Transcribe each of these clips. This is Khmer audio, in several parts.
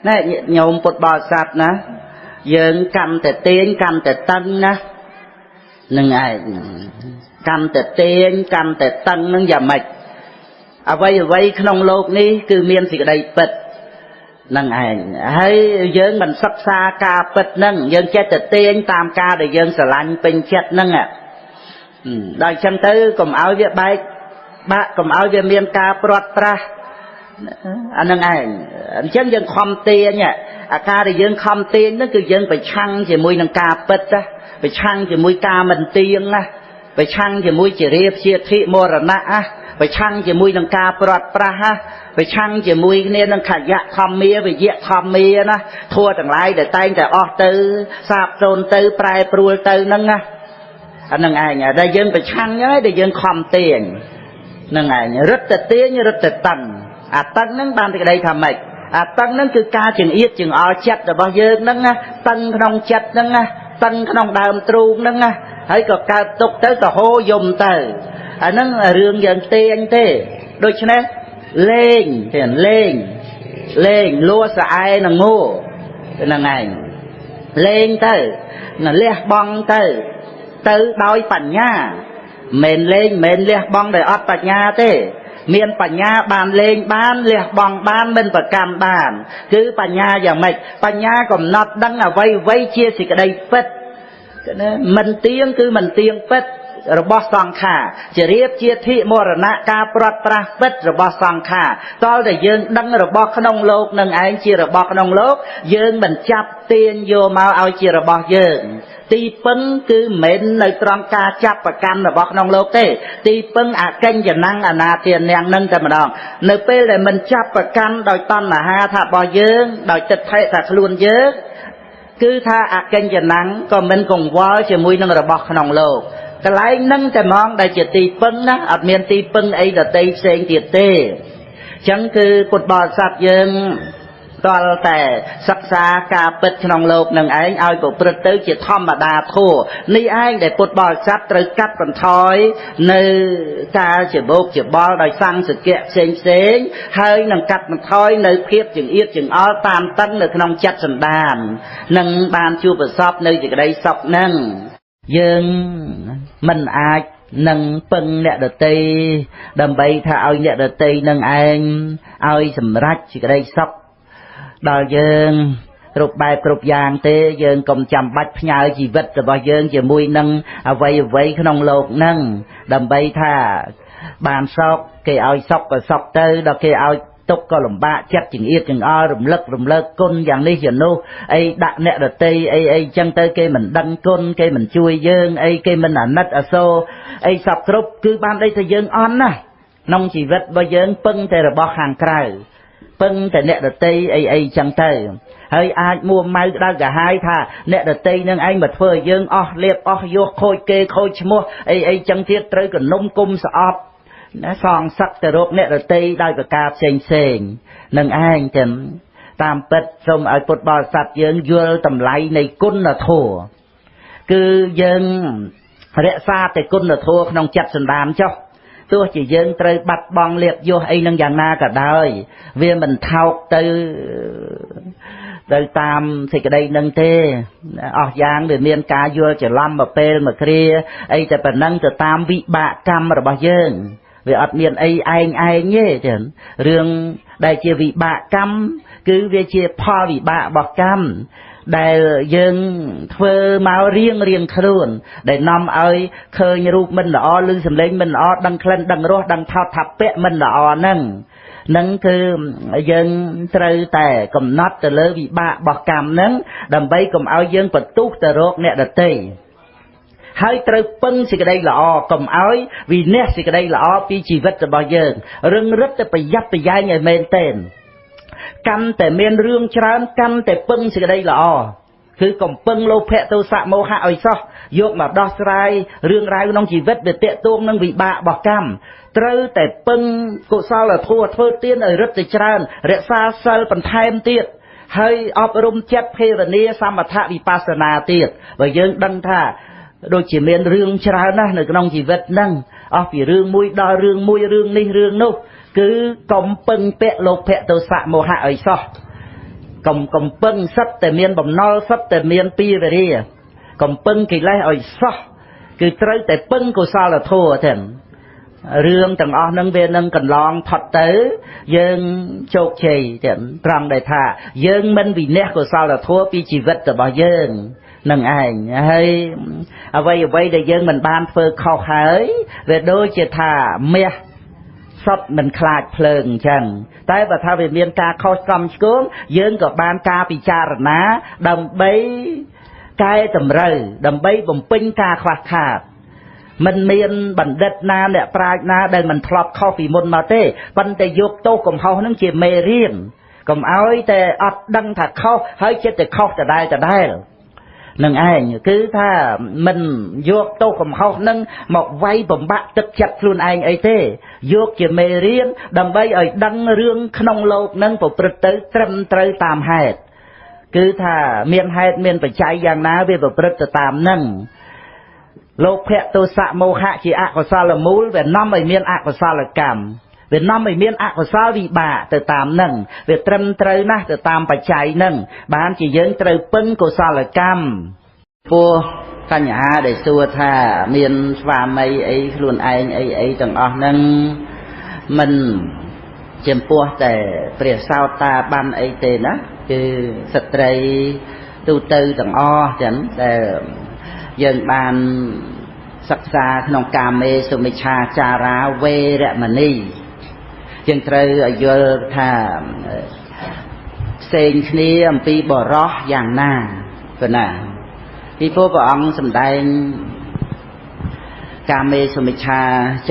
ណែញោមពុទ្ធបរិស័ទណាយើងកាន់តែទាញកាន់តែតឹងណានឹងឯងកាន់តែទាញកាន់តែតឹងនឹងយ៉ាងម៉េចអ្វីអ្វីក្នុងលោកនេះគឺមានសេចក្តីពិតនឹងឯងហើយយើងមិនសិក្សាការពិតនឹងយើងចេះតែទាញតាមការដែលយើងស្រឡាញ់ពេញចិត្តនឹងដល់អញ្ចឹងទៅកុំឲ្យវាបែកបាក់កុំឲ្យវាមានការព្រាត់ប្រាសអានឹងឯងអញ្ចឹងយើងខំទាញអាការដែលយើងខំទាញហ្នឹងគឺយើងប្រឆាំងជាមួយនឹងការពិតណាប្រឆាំងជាមួយការមិនទៀងណាប្រឆាំងជាមួយជារាព្យាធិមរណៈណាប្រឆាំងជាមួយនឹងការព្រាត់ប្រាសណាប្រឆាំងជាមួយគ្នានឹងខយៈធម្មាវិយៈធម្មាណាធัวទាំងឡាយដែលតែងតែអស់ទៅសាបសូន្យទៅប្រែប្រួលទៅហ្នឹងណាអានឹងឯងដែលយើងប្រឆាំងហ្នឹងដែលយើងខំទាញហ្នឹងឯងរឹតតែទាញរឹតតែតឹងអាតឹងហ្នឹងបានសេចក្តីថាម៉េចអាតឹងហ្នឹងគឺការចង្អៀតចង្អល់ចិត្តរបស់យើងហ្នឹងណាតឹងក្នុងចិត្តហ្នឹងណាតឹងក្នុងដើមទ្រូងហ្នឹងណាហើយក៏កើតទុកទៅក៏ហូរយំទៅអាហ្នឹងរឿងយើងទាញទេដូច្នេះលេងទេលេងលេងលួស្អែនឹងងូហ្នឹងឯងលេងទៅលះបង់ទៅទៅដោយបញ្ញាមិនលេងមិនលះបង់ដោយអត់បញ្ញាទេមានបញ្ញាបានលេងបានលះបង់បានមិនប្រកម្មបានគឺបញ្ញាយ៉ាងម៉េចបញ្ញាកំណត់ដឹងអ្វីអ្វីជាសេចក្តីពិតណាមិនទៀងគឺមិនទៀងពិតរបស់សង្ខារជារៀបជាធិមរណៈការព្រាត់ប្រាសពិតរបស់សង្ខារតលតែយើងដឹងរបស់ក្នុងលោកនឹងឯងជារបស់ក្នុងលោកយើងមិនចាប់ទាញយកមកឲ្យជារបស់យើងទីពឹងគឺមិនមែននៅត្រង់ការចាប់ប្រកាន់របស់ក្នុងលោកទេទីពឹងអកិញ្ចនំអនាទានំនឹងតែម្ដងនៅពេលដែលមិនចាប់ប្រកាន់ដោយតណ្ហាថារបស់យើងដោយទិដ្ឋិថាខ្លួនយើងគឺថាអកិញ្ចនំក៏មិនកង្វល់ជាមួយនឹងរបស់ក្នុងលោកកន្លែងនឹងតែហ្មងដែលជាទីពឹងណាអត់មានទីពឹងអីដតីផ្សេងទៀតទេអញ្ចឹងគឺពុទ្ធបរិស័ទយើងតលតែសិក្សាការពិតក្នុងលោកនឹងឯងឲ្យប្រព្រឹត្តទៅជាធម្មតាធម៌នេះឯងដែលពុទ្ធបរិស័ទត្រូវកាត់បន្ថយនៅការជាបោកជាបល់ដោយសង្សគៈផ្សេងផ្សេងហើយនឹងកាត់បន្ថយនៅភាពចង្អៀតចង្អល់តាមតឹងនៅក្នុងចិត្តសន្តាននឹងបានជួបប្រសពនៅសេចក្តីសុខនឹងយើងមិនអាចនឹងពឹងអ្នកដទៃដើម្បីថាឲ្យអ្នកដទៃនឹងឯងឲ្យសម្រេចសេចក្តីសុខដល់យើងគ្រប់បែបគ្រប់យ៉ាងទេយើងកុំចាំបាច់ផ្ញើជីវិតរបស់យើងជាមួយនឹងអ្វីអ្វីក្នុងលោកនឹងដើម្បីថាបានសុខគេឲ្យសុខក៏សុខទៅដល់គេឲ្យទុកក៏លំបាកចិត្តចង្អៀតចង្អល់រំលឹករំលើកគុណយ៉ាងនេះយ៉ាងនោះអីដាក់អ្នកដទៃអីអីចឹងទៅគេមិនដឹងគុណគេមិនជួយយើងអីគេមិនអាណិតអាសូរអីសពគ្រប់គឺបានដីថាយើងអន់ណាស់ក្នុងជីវិតរបស់យើងពឹងតែរបស់ខាងក្រៅពឹងតែអ្នកដទៃអីអីចឹងទៅហើយអាចមួម៉ៅក្តៅក្រហាយថាអ្នកដទៃនឹងឯងមកធ្វើឲ្យយើងអស់លៀបអស់យោខូចគេខូចឈ្មោះអីអីចឹងទៀតត្រូវកនុំគុំស្អប់ណាសងសឹកទៅរកអ្នកដទៃដោយប្រការផ្សេងផ្សេងនឹងឯងចឹងតាមពិតសូមឲ្យពុទ្ធបរិស័ទយើងយល់តម្លៃនៃគុណធម៌គឺយើងរក្សាតែគុណធម៌ក្នុងចិត្តសន្តានចុះទោះជាយើងត្រូវបាត់បង់លៀបយសអីនឹងយ៉ាងណាក៏ដោយវាមិនថោកទៅតាមសេចក្តីនឹងទេអស់យ៉ាងវាមានការយល់ច្រឡំមកពេលមកគ្រាអីតែប៉ុណ្ណឹងទៅតាមវិបាកកម្មរបស់យើងវាអត់មានអីឯងឯងទេចឹងរឿងដែលជាវិបាកកម្មគឺវាជាផលវិបាករបស់កម្មដែលយើងធ្វើមករៀងរៀងខ្លួនដែលនាំឲ្យឃើញរូបមិនល្អឬសម្លេងមិនល្អដឹងក្លិនដឹងរសដឹងថោតថាពៈមិនល្អហ្នឹងនឹងគឺយើងត្រូវតែកំណត់ទៅលើវិបាករបស់កម្មហ្នឹងដើម្បីកុំឲ្យយើងបន្ទុះទៅរកអ្នកដទៃហើយត្រូវពឹងសេចក្តីល្អកុំឲ្យវិន័យសេចក្តីល្អពីជីវិតរបស់យើងរឹងរិតតែប្រយ័ត្នប្រយែងឲ្យមែនទែនកាន់តែមានរឿងច្រើនកាន់តែពឹងសេចក្តីល្អគឺកុំពឹងលោភៈទោសៈមោហៈឲ្យសោះយកមកដោះស្រាយរឿងរ៉ាវក្នុងជីវិតវាទាក់ទងនឹងវិបាករបស់កម្មត្រូវតែពឹងកុសលធម៌ធ្វើទានឲ្យរឹតតែច្រើនរក្សាសិលបន្ថែមទៀតហើយអប់រំចិត្តភាវនាសមថវិបស្សនាទៀតបើយើងដឹងថាដូចជាមានរឿងច្រើនណាស់នៅក្នុងជីវិតហ្នឹងអស់ពីរឿងមួយដល់រឿងមួយរឿងនេះរឿងនោះគឺកុំពឹងពាក់លោភៈទោសៈមោហៈឲ្យសោះ កុំពឹងសិតតែមានបំណុលសិតតែមានពីវេរាកុំពឹងកិលេសឲ្យសោះគឺត្រូវតែពឹងកុសលធម៌ទាំងរឿងទាំងអស់ហ្នឹងវានឹងកន្លងផុតទៅយើងជោគជ័យទាំងត្រង់ដែលថាយើងមិនវិន័យកុសលធម៌ពីជីវិតរបស់យើងនឹងឯងហើយអ្វីដែលយើងមិនបានធ្វើខុសហើយវាដូចជាថាមាសសុទ្ធមិនខ្លាចភ្លើងអញ្ចឹងតែបើថាវាមានការខុសកំឆ្គងយើងក៏បានការពិចារណាដើម្បីកែតម្រូវដើម្បីបំពេញការខ្វះខាតមិនមានបណ្ឌិតណាអ្នកប្រាជ្ញណាដែលមិនធ្លាប់ខុសពីមុនមកទេប៉ុន្តែយកទោសកំហុសហ្នឹងជាមេរៀនកុំឲ្យតែអត់ដឹងថាខុសហើយចិត្តតែខុសដដែលនឹងឯងគឺថាមិនយកទោសកំហុសនឹងមកវាយបំបាក់ទឹកចិត្តខ្លួនឯងអីទេយកជាមេរៀនដើម្បីឲ្យដឹងរឿងក្នុងលោកនឹងប្រព្រឹត្តទៅត្រឹមត្រូវតាមហេតុគឺថាមានហេតុមានបច្ច័យយ៉ាងណាវាប្រព្រឹត្តទៅតាមនឹងលោភៈទោសៈមោហៈជាអកុសលមូលវានាំឲ្យមានអកុសលកម្មវានាំឲ្យមានអកុសលវិបាកទៅតាមនឹងវាត្រឹមត្រូវណាស់ទៅតាមបច្ច័យនឹងបានជាយើងត្រូវពឹងកុសលកម្មពោះបញ្ហាដែលសួរថាមានស្វាមីអីខ្លួនឯងអីទាំងអស់ហ្នឹងមិនចំពោះតែព្រះសោតាបានអីទេណាគឺស្ត្រីទូទៅទាំងអស់ចឹងដែលយើងបានសិក្សាក្នុងកាមេសុមិច្ឆាចារាវេរមណីយើងត្រូវឲ្យយល់ថាផ្សេងគ្នាអំពីបរោះយ៉ាងណាប៉ុណ្ណាពីព្រោះព្រះអង្គសម្ដែងកាមេសុមិច្ឆា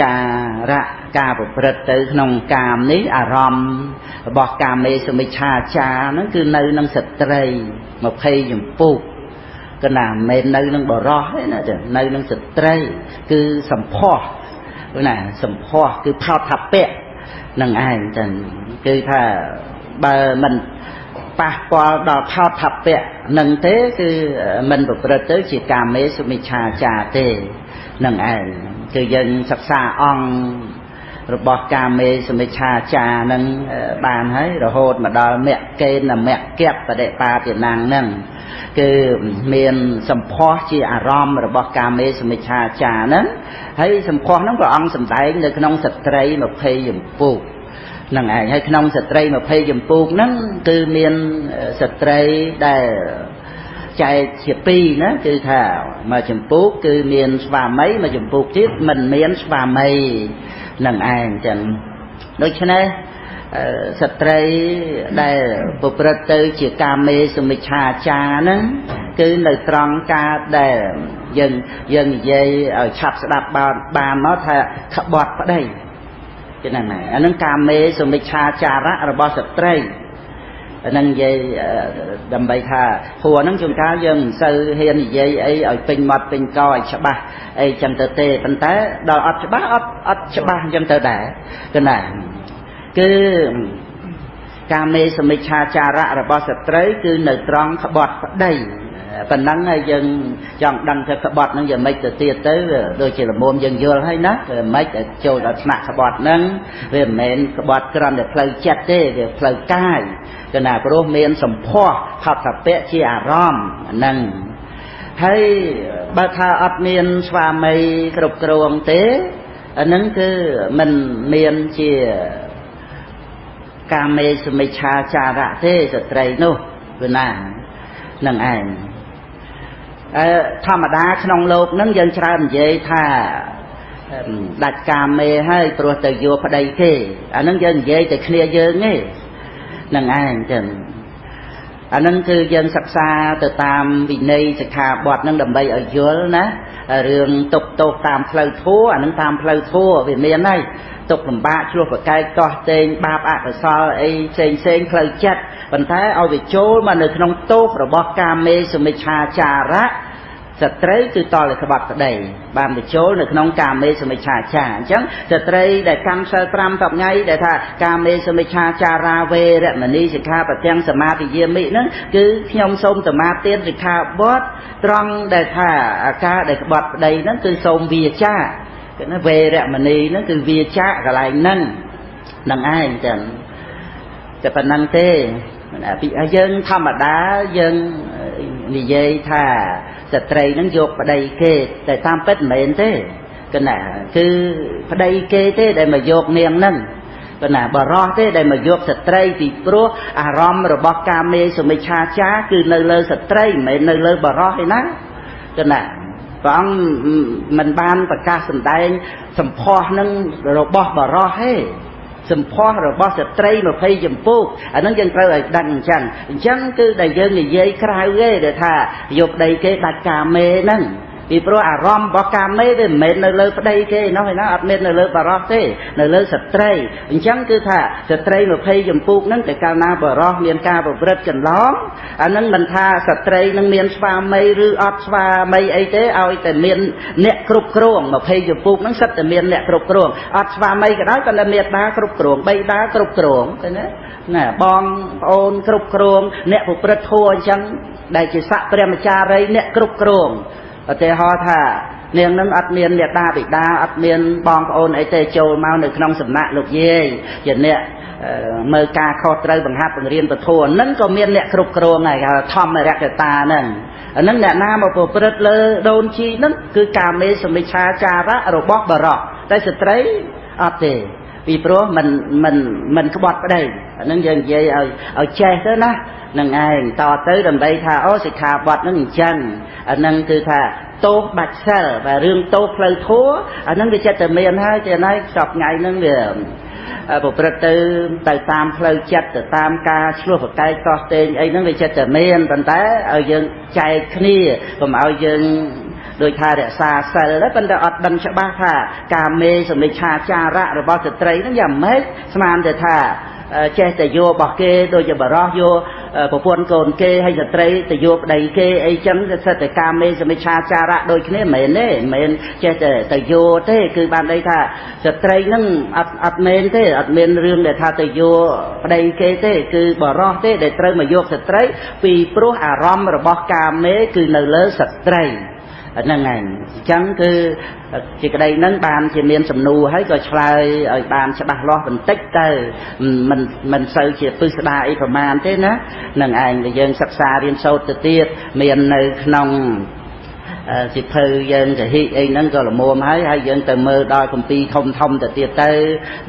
ចារៈការប្រព្រឹត្តទៅក្នុងកាមនេះអារម្មណ៍របស់កាមេសុមិច្ឆាចារហ្នឹងគឺនៅនឹងស្ត្រី20ចម្ពោះកណាមិនមែននៅនឹងបរោះទេណានៅនឹងស្ត្រីគឺសម្ផស្សណាសម្ផស្សគឺផោតថពៈនឹងឯងចឹងគឺថាបើមិនប៉ះពាល់ដល់ផោតថពៈនឹងទេគឺមិនប្រព្រឹត្តទៅជាកាមេសុមិច្ឆាចារទេនឹងឯងគឺយើងសិក្សាអង្គរបស់កាមេសុមិច្ឆាចារនឹងបានហើយរហូតមកដល់មគ្គេនមគ្គបដិបាទនាងនឹងគឺមានសម្ផស្សជាអារម្មណ៍របស់កាមេសុមិច្ឆាចារហ្នឹងហើយសម្ផស្សហ្នឹងព្រះអង្គសម្ដែងនៅក្នុងស្ត្រី20ចម្ពោះហ្នឹងឯងហើយក្នុងស្ត្រី20ចម្ពោះហ្នឹងគឺមានស្ត្រីដែលចែកជាពីរណាគឺថាមួយចម្ពោះគឺមានស្វាមីមួយចម្ពោះទៀតមិនមានស្វាមីនឹងឯងចឹងដូច្នេះស្ត្រីដែលប្រព្រឹត្តទៅជាកាមេសុមិច្ឆាចារហ្នឹងគឺនៅត្រង់ការដែលយើងនិយាយឲ្យឆាប់ស្ដាប់បានមកថាក្បត់ប្តីចឹងហ្នឹងអាហ្នឹងកាមេសុមិច្ឆាចារៈរបស់ស្ត្រីអាហ្នឹងនិយាយដើម្បីថាព្រោះហ្នឹងជួនកាលយើងមិនសូវហ៊ាននិយាយអីឲ្យពេញមាត់ពេញកឲ្យច្បាស់អីចឹងទៅទេប៉ុន្តែដល់អត់ច្បាស់អត់ច្បាស់ចឹងទៅដែរគឺណាគឺកាមេសុមិច្ឆាចារៈរបស់ស្ត្រីគឺនៅត្រង់ក្បត់ប្តីប៉ុណ្ណឹងហើយយើងចង់ដឹងថាក្បត់ហ្នឹងយ៉ាងម៉េចទៅទៀតទៅដូចជាល្មមយើងយល់ហើយណាវាមិនឲ្យចូលដល់ថ្នាក់ក្បត់ហ្នឹងវាមិនមែនក្បត់គ្រាន់តែផ្លូវចិត្តទេវាផ្លូវកាយកណាព្រោះមានសម្ផស្សផតពៈជាអារម្មណ៍ហ្នឹងហើយបើថាអត់មានស្វាមីគ្រប់គ្រងទេអាហ្នឹងគឺមិនមានជាកាមេសុមិច្ឆាចារៈទេស្ត្រីនោះវាណានឹងឯងធម្មតាក្នុងលោកហ្នឹងយើងច្រើននិយាយថាដាច់កាមេហើយព្រោះទៅយកប្តីគេអាហ្នឹងយើងនិយាយតែគ្នាយើងទេនឹងឯងចឹងអាហ្នឹងគឺយើងសិក្សាទៅតាមវិន័យសិក្ខាបទហ្នឹងដើម្បីឲ្យយល់ណារឿងទុកទោសតាមផ្លូវធម៌អាហ្នឹងតាមផ្លូវធម៌វាមានហើយទុកលំបាកឆ្លោះប្រកែកតោះតេងបាបអកុសលអីផ្សេងផ្សេងផ្លូវចិត្តប៉ុន្តែឲ្យវាចូលមកនៅក្នុងទោសរបស់កាមេសុមិច្ឆាចារៈស្ត្រីគឺតលក្បត់ប្តីបានបញ្ចូលនៅក្នុងកាមេសុមិច្ឆាចារអញ្ចឹងស្ត្រីដែលកម្មសិល5 10ថ្ងៃដែលថាកាមេសុមិច្ឆាចារាវេរមណីសិក្ខាបទាំងសមាទិយាមិហ្នឹងគឺខ្ញុំសូមសមាទានសិក្ខាបទត្រង់ដែលថាអាការដែលក្បត់ប្តីហ្នឹងគឺសូមវាចាគឺណាវេរមណីហ្នឹងគឺវាចាកន្លែងហ្នឹងនឹងឯងចឹងតែប៉ុណ្ណឹងទេ ពីយើងធម្មតាយើងនិយាយថាស្ត្រីនឹងយកប្តីគេតែតាមពិតមិនមែនទេកណាគឺប្តីគេទេដែលមកយកនាងហ្នឹងកណាបរោះទេដែលមកយកស្ត្រីពីព្រោះអារម្មណ៍របស់កាមេសមិច្ឆាចារគឺនៅលើស្ត្រីមិនមែននៅលើបរោះទេណាកណាព្រះអង្គមិនបានប្រកាសសម្ដែងសម្ផស្សនឹងរបស់បរោះទេសម្ផស្សរបស់ស្ត្រី20ចម្ពោះអាហ្នឹងយើងត្រូវឲ្យដឹងអញ្ចឹងអញ្ចឹងគឺដែលយើងនិយាយក្រៅទេដែលថាយកប្តីគេដាច់កាមេហ្នឹងពីព្រោះអារម្មណ៍របស់កាមេវាមិនមែននៅលើប្តីគេនោះឯណាអត់មាននៅលើបរោះទេនៅលើស្ត្រីអញ្ចឹងគឺថាស្ត្រី20ចម្ពោះហ្នឹងតែកាលណាបរោះមានការប្រព្រឹត្តកន្លងអាហ្នឹងមិនថាស្ត្រីនឹងមានស្វាមីឬអត់ស្វាមីអីទេឲ្យតែមានអ្នកគ្រប់គ្រង20ចម្ពោះហ្នឹងសិតតែមានអ្នកគ្រប់គ្រងអត់ស្វាមីក៏ដោយប៉ុន្តែមេដាគ្រប់គ្រងបៃតាគ្រប់គ្រងឃើញទេណាបងប្អូនគ្រប់គ្រងអ្នកប្រព្រឹត្តធម៌អញ្ចឹងដែលជាស័កព្រះមចារីអ្នកគ្រប់គ្រងឧទាហរណ៍ថានាងនឹងអត់មានមេដាបិតាអត់មានបងប្អូនអីទេចូលមកនៅក្នុងសំណាក់លោកយាយជាអ្នកមើលការខុសត្រូវបង្ហាត់បង្រៀនពធហ្នឹងក៏មានអ្នកគ្រប់គ្រងហើយគេធម្មរកតាហ្នឹងអាហ្នឹងអ្នកណាមកប្រព្រឹត្តលើដូនជីហ្នឹងគឺកាមេសមិច្ឆាចារៈរបស់បរោះតែស្ត្រីអត់ទេពីព្រោះមិនក្បត់ប្តីអាហ្នឹងយើងនិយាយឲ្យចេះទៅណានឹងឯងតទៅដើម្បីថាអូសិក្ខាបទហ្នឹងអញ្ចឹងអាហ្នឹងគឺថាទោសបាច់សិលបើរឿងទោសផ្លូវធัวអាហ្នឹងវាចិត្តតែមានហើយទេណាសពថ្ងៃហ្នឹងវាប្រព្រឹត្តទៅតាមផ្លូវចិត្តទៅតាមការឆ្លោះប្រកែកតោះតេងអីហ្នឹងវាចិត្តតែមានប៉ុន្តែឲ្យយើងចែកគ្នាកុំឲ្យយើងដោយថារក្សាសិលប៉ុន្តែអត់ដឹងច្បាស់ថាកាមេសមិច្ឆាចារៈរបស់ស្ត្រីហ្នឹងយ៉ាងម៉េចស្មានតែថាចេះតែយករបស់គេដូចជាបរោះយកប្រពន្ធកូនគេហើយស្ត្រីទៅយកប្តីគេអីចឹងសិតតែកាមេសមិច្ឆាចារៈដូចគ្នាមិនមែនទេមិនមែនចេះតែទៅយកទេគឺបានន័យថាស្ត្រីហ្នឹងអត់មែនទេអត់មានរឿងដែលថាទៅយកប្តីគេទេគឺបរោះទេដែលត្រូវមកយកស្ត្រីពីព្រោះអារម្មណ៍របស់កាមេគឺនៅលើស្ត្រីហ្នឹងឯងអញ្ចឹងគឺជាក្តីហ្នឹងបានជាមានសំណួរហើយក៏ឆ្លើយឲ្យបានច្បាស់លាស់បន្តិចទៅមិនសូវជាពិស្ដារអីប្រមាណទេណានឹងឯងដែលយើងសិក្សារៀនសូត្រទៅទៀតមាននៅក្នុងសិភៅយើងកហិអីហ្នឹងក៏ល្មមហើយហើយយើងទៅមើលដល់គម្ពីរធំធំទៅទៀតទៅ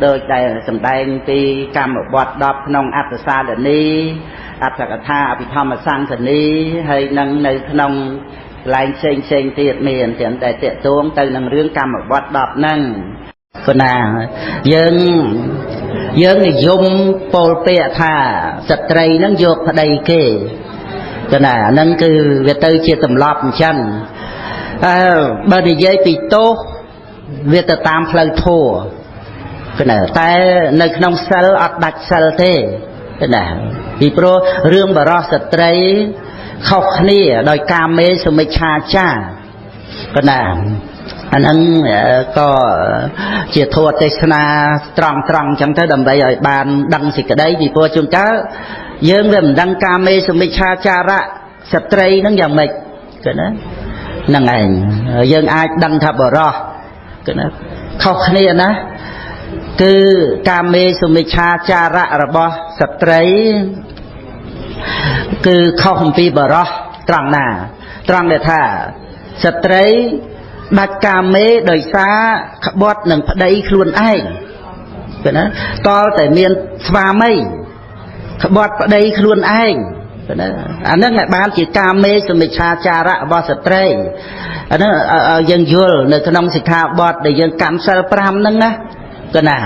ដោយដែលសម្ដែងពីកម្មបត្តិ10ក្នុងអត្តសាលនីអត្តកថាអភិធម្មសង្ឃនីហើយនឹងនៅក្នុងកន្លែងផ្សេងផ្សេងទៀតមានទាំងតែតេតួងទៅនឹងរឿងកម្មវត្ត10ហ្នឹងគណាយើងនិយមពោលពាក្យថាស្ត្រីហ្នឹងយកប្តីគេគណាហ្នឹងគឺវាទៅជាទម្លាប់អញ្ចឹងបើនិយាយពីទោសវាទៅតាមផ្លូវធម៌គណាតែនៅក្នុងសិលអត់ដាច់សិលទេគណាពីព្រោះរឿងបរោះស្ត្រីខុសគ្នាដោយកាមេសមិច្ឆាចារកណាអាហ្នឹងក៏ជាធម៌ទេសនាត្រង់ត្រង់អញ្ចឹងទៅដើម្បីឲ្យបានដឹងសេចក្តីពីព្រោះជួនកាលយើងវាមិនដឹងកាមេសមិច្ឆាចារៈស្ត្រីហ្នឹងយ៉ាងម៉េចកណាហ្នឹងឯងយើងអាចដឹងថាបរោះកណាខុសគ្នាណាគឺកាមេសមិច្ឆាចារៈរបស់ស្ត្រីគឺខុសអំពីបរោះត្រង់ណាត្រង់ដែលថាស្ត្រីដាច់កាមេដោយសារក្បត់នឹងប្តីខ្លួនឯងឃើញណាតលតែមានស្វាមីក្បត់ប្តីខ្លួនឯងឃើញណាអាហ្នឹងឯបានជាកាមេសមិច្ឆាចារៈរបស់ស្ត្រីអាហ្នឹងឲ្យយើងយល់នៅក្នុងសិក្ខាបទដែលយើងកម្មសិល5ហ្នឹងណាកណា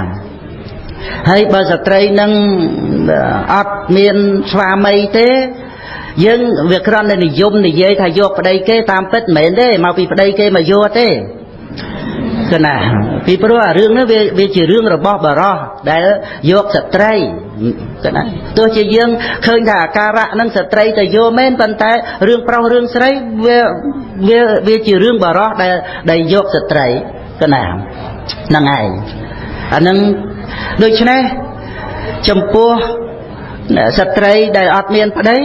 ហើយបើស្ត្រីនឹងអត់មានស្វាមីទេយើងវាគ្រាន់តែនិយមនិយាយថាយកប្តីគេតាមពិតមិនមែនទេមកពីប្តីគេមកយកទេកណាពីព្រោះអារឿងនេះវាជារឿងរបស់បរោះដែលយកស្ត្រីកណាទោះជាយើងឃើញថាអាការៈនឹងស្ត្រីទៅយកមែនប៉ុន្តែរឿងប្រុសរឿងស្រីវាជារឿងបរោះដែលយកស្ត្រីកណាហ្នឹងឯងអានឹងដូច្នេះចំពោះស្ត្រីដែលអត់មានប្តី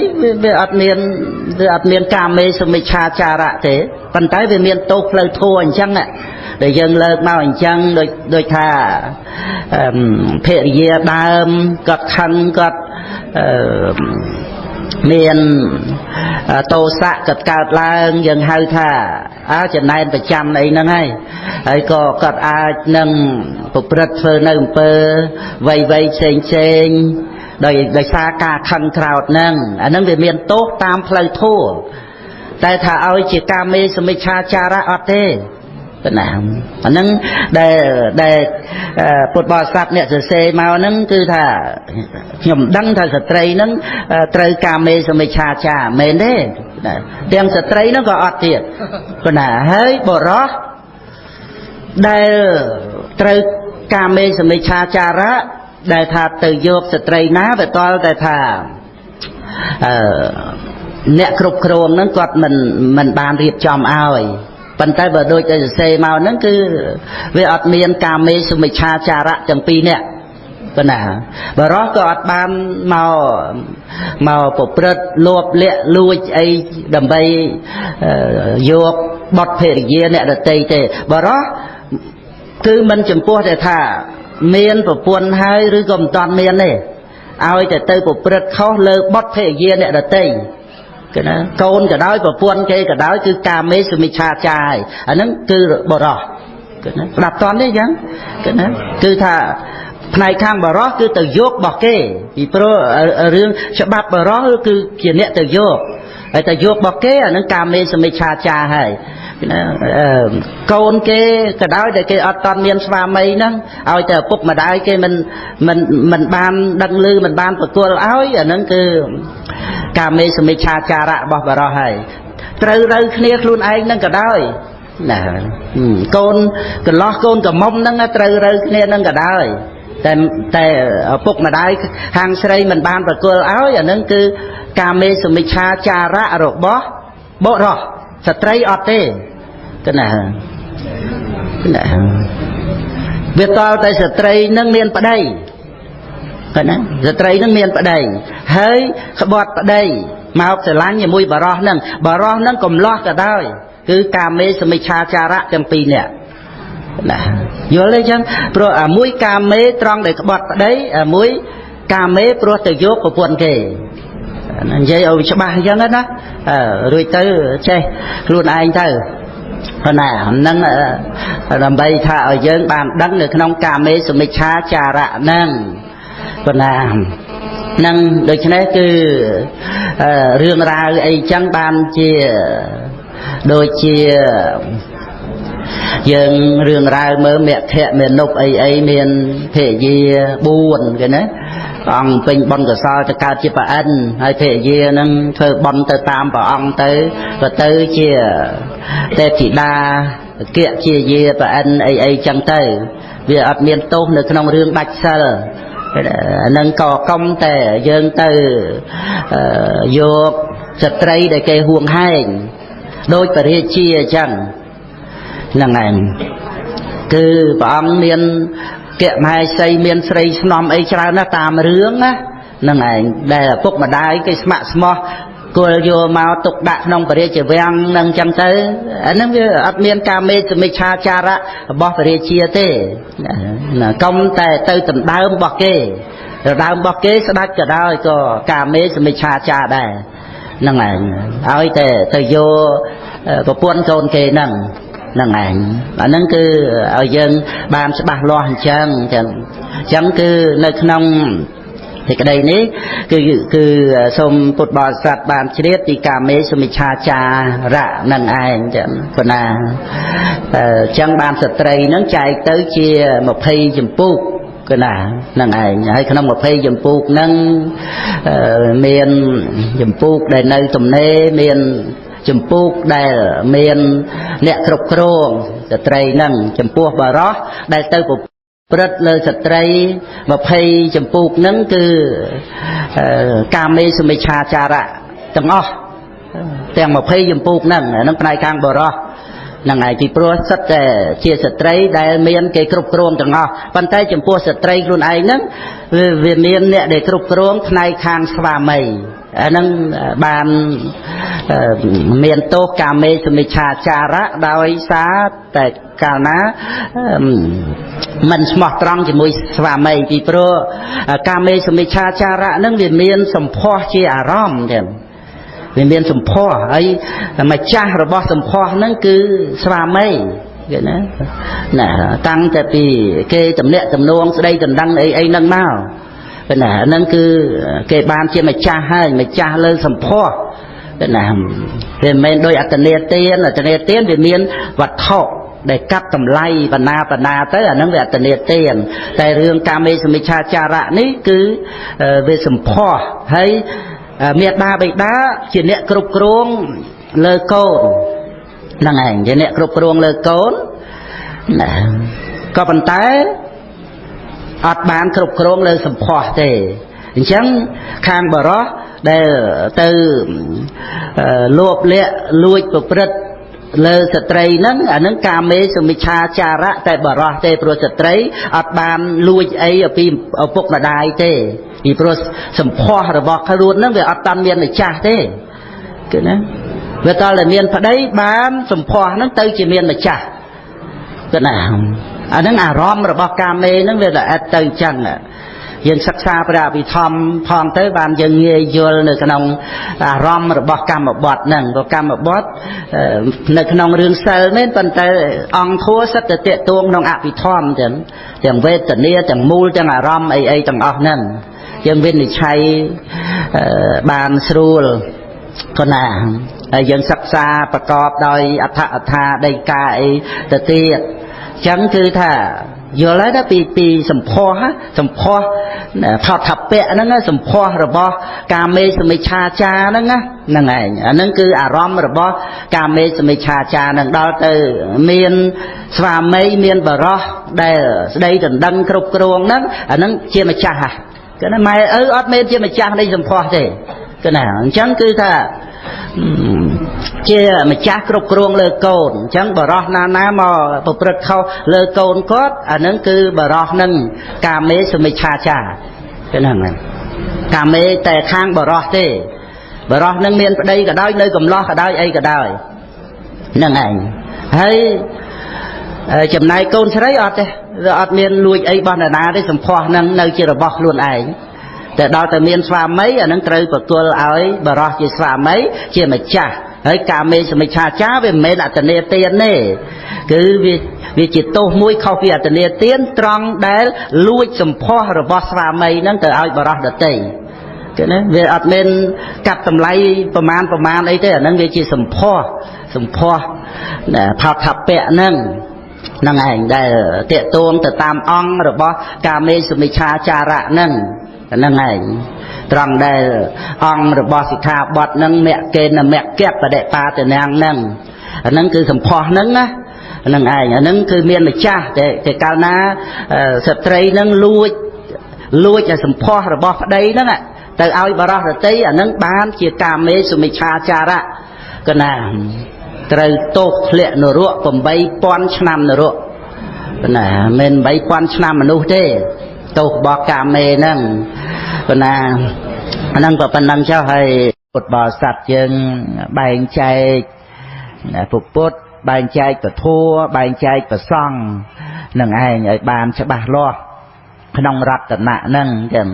វាអត់មានកាមេសមិច្ឆាចារៈទេប៉ុន្តែវាមានទោសផ្លូវធម៌អញ្ចឹងដែលយើងលើកមកអញ្ចឹងដូចថាភរិយាដើមគាត់ខឹងគាត់ មានតោសៈក៏កើតឡើងយើងហៅថាចំណែនប្រចាំអីហ្នឹងហើយហើយក៏គាត់អាចនឹងប្រព្រឹត្តធ្វើនៅអំពើវៃវៃផ្សេងផ្សេងដោយសារការខឹងក្រោតហ្នឹងអាហ្នឹងវាមានទោសតាមផ្លូវធម៌តែថាឲ្យជាកាមេសមិច្ឆាចារៈអត់ទេប៉ុណ្ណាអាហ្នឹងដែលពុទ្ធបរិស័ទអ្នកសរសេរមកហ្នឹងគឺថាខ្ញុំដឹងថាស្ត្រីហ្នឹងត្រូវកាមេសមិច្ឆាចារមែនទេទាំងស្ត្រីហ្នឹងក៏អត់ទៀតប៉ុណ្ណាហើយបុរសដែលត្រូវកាមេសមិច្ឆាចារៈដែលថាទៅយកស្ត្រីណាវាតល់តែថាអ្នកគ្រប់គ្រងហ្នឹងគាត់មិនបានរៀបចំឲ្យប៉ុន្តែបើដូចតែសរសេរមកហ្នឹងគឺវាអត់មានកាមេសមិច្ឆាចារៈទាំងពីរនាក់ប៉ុណ្ណាបរោះក៏អត់បានមកប្រព្រឹត្តលោភលាក់លួចអីដើម្បីយកបុត្រភរិយាអ្នកដទៃទេបរោះគឺមិនចំពោះតែថាមានប្រពន្ធហើយឬក៏មិនតាន់មានទេឲ្យតែទៅប្រព្រឹត្តខុសលើបុត្រភរិយាអ្នកដទៃគេណាកូនក៏ដោយប្រពន្ធគេក៏ដោយគឺកាមេសមិច្ឆាចារអាហ្នឹងគឺបរោះគេណាស្ដាប់តន់ទេអញ្ចឹងគេណាគឺថាផ្នែកខាងបរោះគឺទៅយករបស់គេពីព្រោះរឿងច្បាប់បរោះគឺជាអ្នកទៅយកហើយទៅយករបស់គេអាហ្នឹងកាមេសមិច្ឆាចារហើយណាកូនគេក៏ដោយដែលគេអត់តន់មានស្វាមីហ្នឹងឲ្យតែឪពុកម្ដាយគេមិនបានដឹងឮមិនបានប្រគល់ឲ្យអាហ្នឹងគឺកាមេសមិច្ឆាចារៈរបស់បរោះហើយត្រូវរូវគ្នាខ្លួនឯងហ្នឹងក៏ដោយណាកូនកន្លោះកូនក្រមុំហ្នឹងត្រូវរូវគ្នាហ្នឹងក៏ដោយតែឪពុកម្ដាយខាងស្រីមិនបានប្រគល់ឲ្យអាហ្នឹងគឺកាមេសមិច្ឆាចារៈរបស់បុរសស្ត្រីអត់ទេកណាណាវាតល់តែស្ត្រីនឹងមានប្តីកណាស្ត្រីនឹងមានប្តីហើយក្បត់ប្តីមកស្រឡាញ់ជាមួយបរោះនឹងបរោះនឹងកំលោះក៏ដោយគឺកាមេសមិច្ឆាចារៈទាំងពីរនាក់ណាយល់ទេចឹងព្រោះអាមួយកាមេត្រង់ដែលក្បត់ប្តីអាមួយកាមេព្រោះទៅយកប្រពន្ធគេនិយាយឲ្យច្បាស់អញ្ចឹងណារួចទៅចេះខ្លួនឯងទៅប៉ុណ្ណាហ្នឹងដើម្បីថាឲ្យយើងបានដឹងនៅក្នុងកាមេសមិច្ឆាចារៈហ្នឹងប៉ុណ្ណានឹងដូច្នេះគឺរឿងរ៉ាវអីចឹងបានជាដូចជាយើងរឿងរ៉ាវមើលមគ្គមេនុបអីអីមានភរិយា4គេណាព្រះអង្គពេញបុណ្យកុសលទៅកើតជាប្រអិនហើយភរិយានឹងធ្វើបុណ្យទៅតាមព្រះអង្គទៅក៏ទៅជាទេពធីតាគៈជាយាប្រអិនអីអីចឹងទៅវាអត់មានទោសនៅក្នុងរឿងដាច់សិលនឹងក៏កុំតែយើងទៅយកស្ត្រីដែលគេហួងហែងដោយព្រះរាជាអញ្ចឹងហ្នឹងឯងគឺព្រះអង្គមានគមហេសីមានស្រីស្នំអីច្រើនណាស់តាមរឿងណាហ្នឹងឯងដែលឪពុកម្ដាយគេស្ម័គ្រស្មោះគល់យកមកទុកដាក់ក្នុងព្រះរាជវាំងហ្នឹងចឹងទៅអាហ្នឹងវាអត់មានកាមេសមិច្ឆាចារៈរបស់ព្រះរាជាទេណាកុំតែទៅដណ្ដើមរបស់គេដណ្ដើមរបស់គេស្ដេចក៏ដោយក៏កាមេសមិច្ឆាចារដែរហ្នឹងឯងឲ្យតែទៅយកប្រពន្ធកូនគេហ្នឹងហ្នឹងឯងអាហ្នឹងគឺឲ្យយើងបានច្បាស់លាស់អញ្ចឹងអញ្ចឹងគឺនៅក្នុងសេចក្តីនេះគឺសូមពុទ្ធបរិស័ទបានជ្រាបពីកាមេសមិច្ឆាចារៈហ្នឹងឯងចឹងប៉ុណ្ណាអញ្ចឹងបានស្ត្រីហ្នឹងចែកទៅជា20ចម្ពោះកណាហ្នឹងឯងហើយក្នុង20ចម្ពោះហ្នឹងមានចម្ពោះដែលនៅទំនេរមានចម្ពោះដែលមានអ្នកគ្រប់គ្រងស្ត្រីហ្នឹងចំពោះបរោះដែលទៅប្រព្រឹត្តលើស្ត្រី20ចម្ពោះហ្នឹងគឺកាមេសមិច្ឆាចារៈទាំងអស់ទាំង20ចម្ពោះហ្នឹងហ្នឹងផ្នែកខាងបរោះហ្នឹងឯងពីព្រោះសិតតែជាស្ត្រីដែលមានគេគ្រប់គ្រងទាំងអស់ប៉ុន្តែចំពោះស្ត្រីខ្លួនឯងហ្នឹងវាមានអ្នកដែលគ្រប់គ្រងផ្នែកខាងស្វាមីអាហ្នឹងបាន មានទោសកាមេសមិច្ឆាចារៈដោយសារតែកាលណាមិនស្មោះត្រង់ជាមួយស្វាមីពីព្រោះកាមេសមិច្ឆាចារៈហ្នឹងវាមានសម្ផស្សជាអារម្មណ៍ទៀតវាមានសម្ផស្សហើយម្ចាស់របស់សម្ផស្សហ្នឹងគឺស្វាមីគេណាណាតាំងតែពីគេតំណាក់តំណងស្ដីដណ្ដឹងអីអីហ្នឹងមកណាហ្នឹងគឺគេបានជាម្ចាស់ហើយម្ចាស់លើសម្ផស្សណាវាមិនមែនដោយអត្តនេទានអត្តនេទានវាមានវត្ថុដែលកាត់តម្លៃបណ្ណាបណ្ណាទៅអាហ្នឹងវាអត្តនេទានតែរឿងកាមេសមិច្ឆាចារៈនេះគឺវាសម្ផស្សហើយមេដាបិតាជាអ្នកគ្រប់គ្រងលើកូនហ្នឹងឯងជាអ្នកគ្រប់គ្រងលើកូនណាក៏ប៉ុន្តែអត់បានគ្រប់គ្រងលើសម្ផស្សទេអញ្ចឹងខាងបរោះដែលទៅលោភលាក់លួចប្រព្រឹត្តលើស្ត្រីហ្នឹងអាហ្នឹងកាមេសមិច្ឆាចារៈតែបរោះទេព្រោះស្ត្រីអត់បានលួចអីពីឪពុកម្ដាយទេពីព្រោះសម្ផស្សរបស់ខ្លួនហ្នឹងវាអត់តាន់មានម្ចាស់ទេគឺណាវាតតែមានប្តីបានសម្ផស្សហ្នឹងទៅជាមានម្ចាស់គឺណាអាហ្នឹងអារម្មណ៍របស់កាមេហ្នឹងវាល្អិតទៅអញ្ចឹងយើងសិក្សាព្រះអភិធម្មផងទៅបានយើងងាយយល់នៅក្នុងអារម្មណ៍របស់កម្មបត្តិហ្នឹងព្រោះកម្មបត្តិនៅក្នុងរឿងសិលមែនប៉ុន្តែអង្គធัวសិតតែតាក់ទងក្នុងអភិធម្មទាំងវេទនាទាំងមូលទាំងអារម្មណ៍អីអីទាំងអស់ហ្នឹងយើងវិនិច្ឆ័យបានស្រួលក៏ណាហើយយើងសិក្សាប្រកបដោយអដ្ឋអថាដីកាអីទៅទៀតអញ្ចឹងគឺថាយល់ហើយណាពីសម្ផស្សសម្ផស្សថតថពៈហ្នឹងសម្ផស្សរបស់កាមេសមិច្ឆាចារហ្នឹងណាហ្នឹងឯងអាហ្នឹងគឺអារម្មណ៍របស់កាមេសមិច្ឆាចារហ្នឹងដល់ទៅមានស្វាមីមានបរោះដែលស្ដីដណ្ដឹងគ្រប់គ្រងហ្នឹងអាហ្នឹងជាម្ចាស់ហ่ะគឺណាម៉ែឪអត់មែនជាម្ចាស់នៃសម្ផស្សទេគឺណាអញ្ចឹងគឺថាជាម្ចាស់គ្រប់គ្រងលើកូនអញ្ចឹងបរោះណាណាមកប្រព្រឹត្តខុសលើកូនគាត់អានឹងគឺបរោះនឹងកាមេសមិច្ឆាចារគឺហ្នឹងកាមេតែខាងបរោះទេបរោះនឹងមានប្តីក៏ដោយនៅកំឡោះក៏ដោយអីក៏ដោយហ្នឹងឯងហើយចំណែកកូនស្រីអត់ទេវាអត់មានលួចអីរបស់នរណាទេសម្ផស្សនឹងនៅជារបស់ខ្លួនឯងតែដល់តែមានស្វាមីអានឹងត្រូវប្រគល់ឲ្យបរោះជាស្វាមីជាម្ចាស់ហើយកាមេសមិច្ឆាចារវាមិនមែនអត្តនេទានទេគឺវាជាទោសមួយខុសពីអត្តនេទានត្រង់ដែលលួចសម្ផស្សរបស់ស្វាមីហ្នឹងទៅឲ្យបរោះដទៃគឺណាវាអត់មានកាត់តម្លៃប្រមាណអីទេអាហ្នឹងវាជាសម្ផស្សសម្ផស្សផោថពៈហ្នឹងហ្នឹងឯងដែលតាកតួងទៅតាមអង្គរបស់កាមេសមិច្ឆាចារៈហ្នឹងហ្នឹងឯងត្រង់ដែលអង្គរបស់សិក្ខាបទហ្នឹងមគ្គេនមគ្គបដិបាតនាងហ្នឹងអាហ្នឹងគឺសម្ផស្សហ្នឹងណាហ្នឹងឯងអាហ្នឹងគឺមានម្ចាស់តែកាលណាស្ត្រីហ្នឹងលួចឲ្យសម្ផស្សរបស់ប្តីហ្នឹងទៅឲ្យបរោះរតីអាហ្នឹងបានជាកាមេសមិច្ឆាចារៈកណាត្រូវទោសធ្លាក់នរក8000ឆ្នាំនរកណាមិន8000ឆ្នាំមនុស្សទេទោសរបស់កាមេហ្នឹងប៉ុណ្ណាអាហ្នឹងក៏ប៉ុណ្ណឹងចុះហើយពុទ្ធបរិស័ទយើងបែងចែកពុទ្ធបែងចែកពធបែងចែកប្រសង្ឃនឹងឯងឲ្យបានច្បាស់លាស់ក្នុងរតនៈហ្នឹងចឹង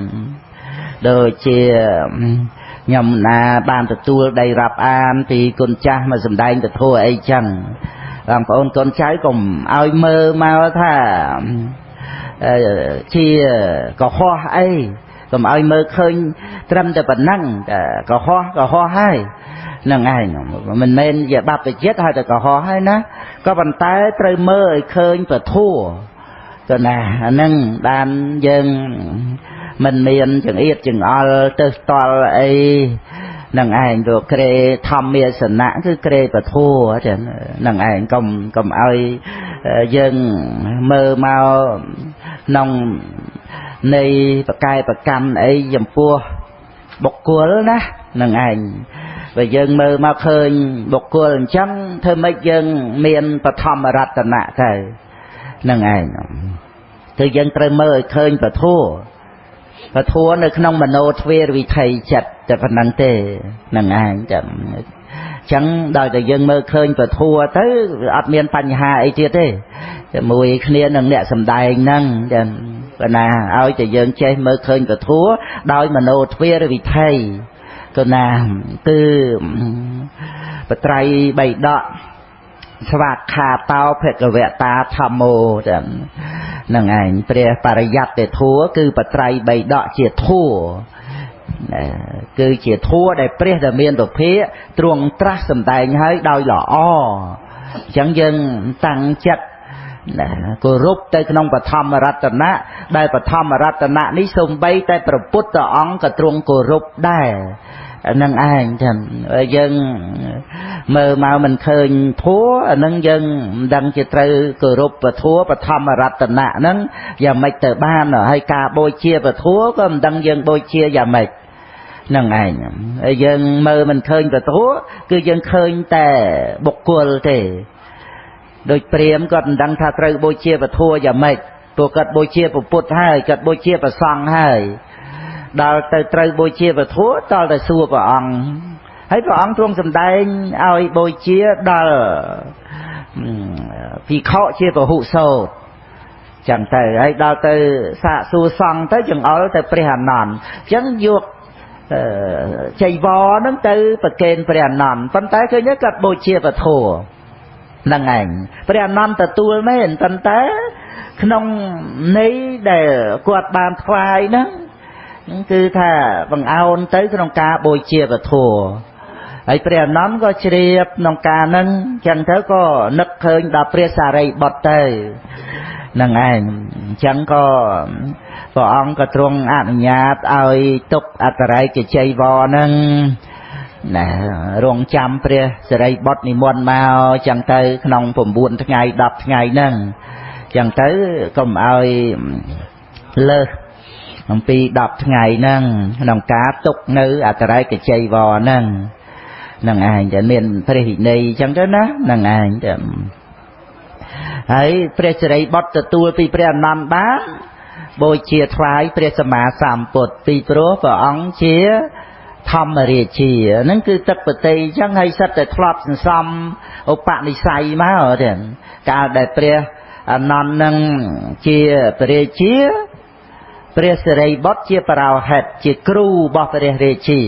ដូចជាខ្ញុំណាបានទទួលដីរាប់អានពីគុណចាស់មកសម្ដែងពធអីចឹងបងប្អូនកូនចៅកុំឲ្យមើលមកថាជាកុហកអីកុំឲ្យមើលឃើញត្រឹមតែប៉ុណ្ណឹងកុហកកុហកហើយហ្នឹងឯងមិនមែនជាបាបជាតិហើយតែកុហកហើយណាក៏ប៉ុន្តែត្រូវមើលឲ្យឃើញពធទៅណាអាហ្នឹងបានយើងមិនមានចង្អៀតចង្អល់ទៅស្តល់អីហ្នឹងឯងព្រោះក្រេធម្មាសនៈគឺក្រេពធចឹងហ្នឹងឯងកុំឲ្យយើងមើលមកក្នុងនៃបកែប្រកម្មអីចំពោះបុគ្គលណាហ្នឹងឯងបើយើងមើលមកឃើញបុគ្គលអញ្ចឹងធ្វើម៉េចយើងមានបឋមរតនៈទៅហ្នឹងឯងគឺយើងត្រូវមើលឲ្យឃើញពធពធនៅក្នុងមโนទ្វេរវិថីចិត្ត តែប៉ុណ្ណឹងទេហ្នឹងឯងចឹងចឹងដល់តែយើងមើលឃើញពធទៅអត់មានបញ្ហាអីទៀតទេជាមួយគ្នានឹងអ្នកសំដែងហ្នឹងចឹងប៉ុណ្ណាឲ្យតែយើងចេះមើលឃើញពធដោយមโนទ្វារវិថីកណាគឺបត្រៃបីដកស្វាខាតោភគវតាធម្មោចឹងហ្នឹងឯងព្រះបរិយត្តិធัวគឺបត្រៃបីដកជាធัวគឺជាធัวដែលព្រះដែលមានពភាទ្រង់ត្រាស់សម្ដែងឲ្យដោយល្អអញ្ចឹងយើងតាំងចិត្តគោរពទៅក្នុងបឋមរតនៈដែលបឋមរតនៈនេះសូម្បីតែព្រះពុទ្ធអង្គក៏ទ្រង់គោរពដែរនឹងឯងចឹងយើងមើលមកមិនឃើញធัวអានឹងយើងមិនដឹងជាត្រូវគោរពពធัวបឋមរតនៈហ្នឹងយ៉ាងម៉េចទៅបានហើយការបូជាពធัวក៏មិនដឹងយើងបូជាយ៉ាងម៉េចហ្នឹងឯងហើយយើងមើលមិនឃើញពធัวគឺយើងឃើញតែបុគ្គលទេដូចព្រាហ្មណ៍គាត់មិនដឹងថាត្រូវបូជាពធัวយ៉ាងម៉េចព្រោះគាត់បូជាព្រះពុទ្ធហើយគាត់បូជាព្រះសង្ឃហើយដល់ទៅត្រូវបូជាពធតល់តែសួរព្រះអង្គហើយព្រះអង្គទ្រង់សម្ដែងឲ្យបូជាដល់ភិក្ខុជាពហុសោតចឹងទៅហើយដល់ទៅសាកសួរសង្ឃទៅចង្អុលទៅព្រះអានន្ទអញ្ចឹងយកចៃវរហ្នឹងទៅប្រគេនព្រះអានន្ទប៉ុន្តែឃើញគាត់បូជាពធហ្នឹងឯងព្រះអានន្ទទទួលមែនប៉ុន្តែក្នុងន័យដែលគាត់បានថ្វាយហ្នឹងគឺថាបង្អោនទៅក្នុងការបូជាពធហើយព្រះអានន្ទក៏ជ្រាបក្នុងការហ្នឹងចឹងទៅក៏នឹកឃើញដល់ព្រះសារីបុត្រទៅហ្នឹងឯងអញ្ចឹងក៏ព្រះអង្គក៏ទ្រង់អនុញ្ញាតឲ្យទុកអត្តរ័យកជ័យវរហ្នឹងណារងចាំព្រះសារីបុត្រនិមន្តមកចឹងទៅក្នុង9ថ្ងៃ10ថ្ងៃហ្នឹងចឹងទៅកុំឲ្យលើសអំពី10ថ្ងៃហ្នឹងក្នុងការទុកនៅអត្តរ័យកជ័យវរហ្នឹងហ្នឹងឯងតែមានព្រះវិន័យអញ្ចឹងទៅណាហ្នឹងឯងតែហើយព្រះសិរីបុត្រទទួលពីព្រះអានន្ទបានបូជាថ្វាយព្រះសម្មាសម្ពុទ្ធពីព្រោះព្រះអង្គជាធម្មរាជាហ្នឹងគឺទឹកបតីអញ្ចឹងហើយសិតតែធ្លាប់សន្សំឧបនិស្ស័យមកទេកាលដែលព្រះអានន្ទនឹងជាព្រះរាជាព្រះសិរីបុត្រជាបរោហិតជាគ្រូរបស់ព្រះរាជា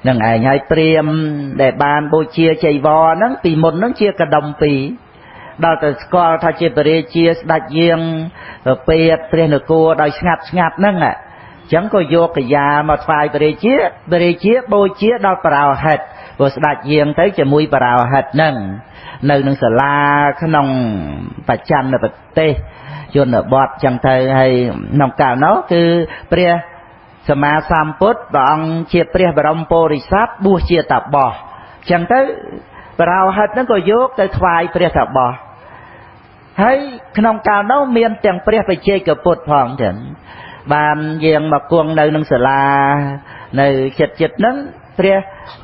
នឹងឯងហើយព្រាហ្មណ៍ដែលបានបូជាចៃវរហ្នឹងពីមុនហ្នឹងជាកដុំពីរដល់តែស្គាល់ថាជាព្រះរាជាស្ដេចយាងប្រពៀតព្រះនគរដោយស្ងាត់ស្ងាត់ហ្នឹងអញ្ចឹងក៏យកកាយាមកថ្វាយព្រះរាជាព្រះរាជាបូជាដល់បរោហិតព្រោះស្ដេចយាងទៅជាមួយបរោហិតហ្នឹងនៅនឹងសាលាក្នុងបច្ចាន់ប្រទេសជនបទចឹងទៅហើយក្នុងកាលនោះគឺព្រះសម្មាសម្ពុទ្ធព្រះអង្គជាព្រះបរមពុរិស័ទបួសជាតាបោះចឹងទៅបរោហិតហ្នឹងក៏យកទៅថ្វាយព្រះតាបោះហើយក្នុងកាលនោះមានទាំងព្រះបច្ចេកពុទ្ធផងចឹងបានយាងមកគង់នៅនឹងសាលានៅចិត្តចិត្តហ្នឹងព្រះ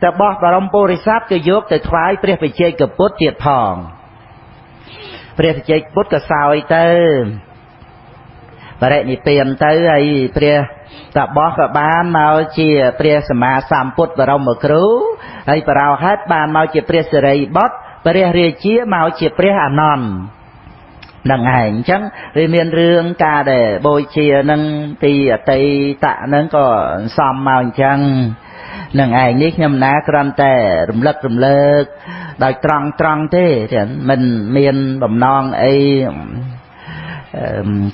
តាបោះបរមពុរិស័ទក៏យកទៅថ្វាយព្រះបច្ចេកពុទ្ធទៀតផងព្រះបច្ចេកពុទ្ធក៏សោយទៅបរិនិព្វានទៅហើយព្រះតាបោះក៏បានមកជាព្រះសម្មាសម្ពុទ្ធបរមគ្រូហើយបរោហិតបានមកជាព្រះសិរីបុត្រព្រះរាជាមកជាព្រះអានន្ទហ្នឹងឯងអញ្ចឹងវាមានរឿងការដែលបូជានឹងពីអតីតហ្នឹងក៏សំមកអញ្ចឹងនឹងឯងនេះខ្ញុំណាគ្រាន់តែរំលឹករំលើកដោយត្រង់ត្រង់ទេមិនមានបំណងអី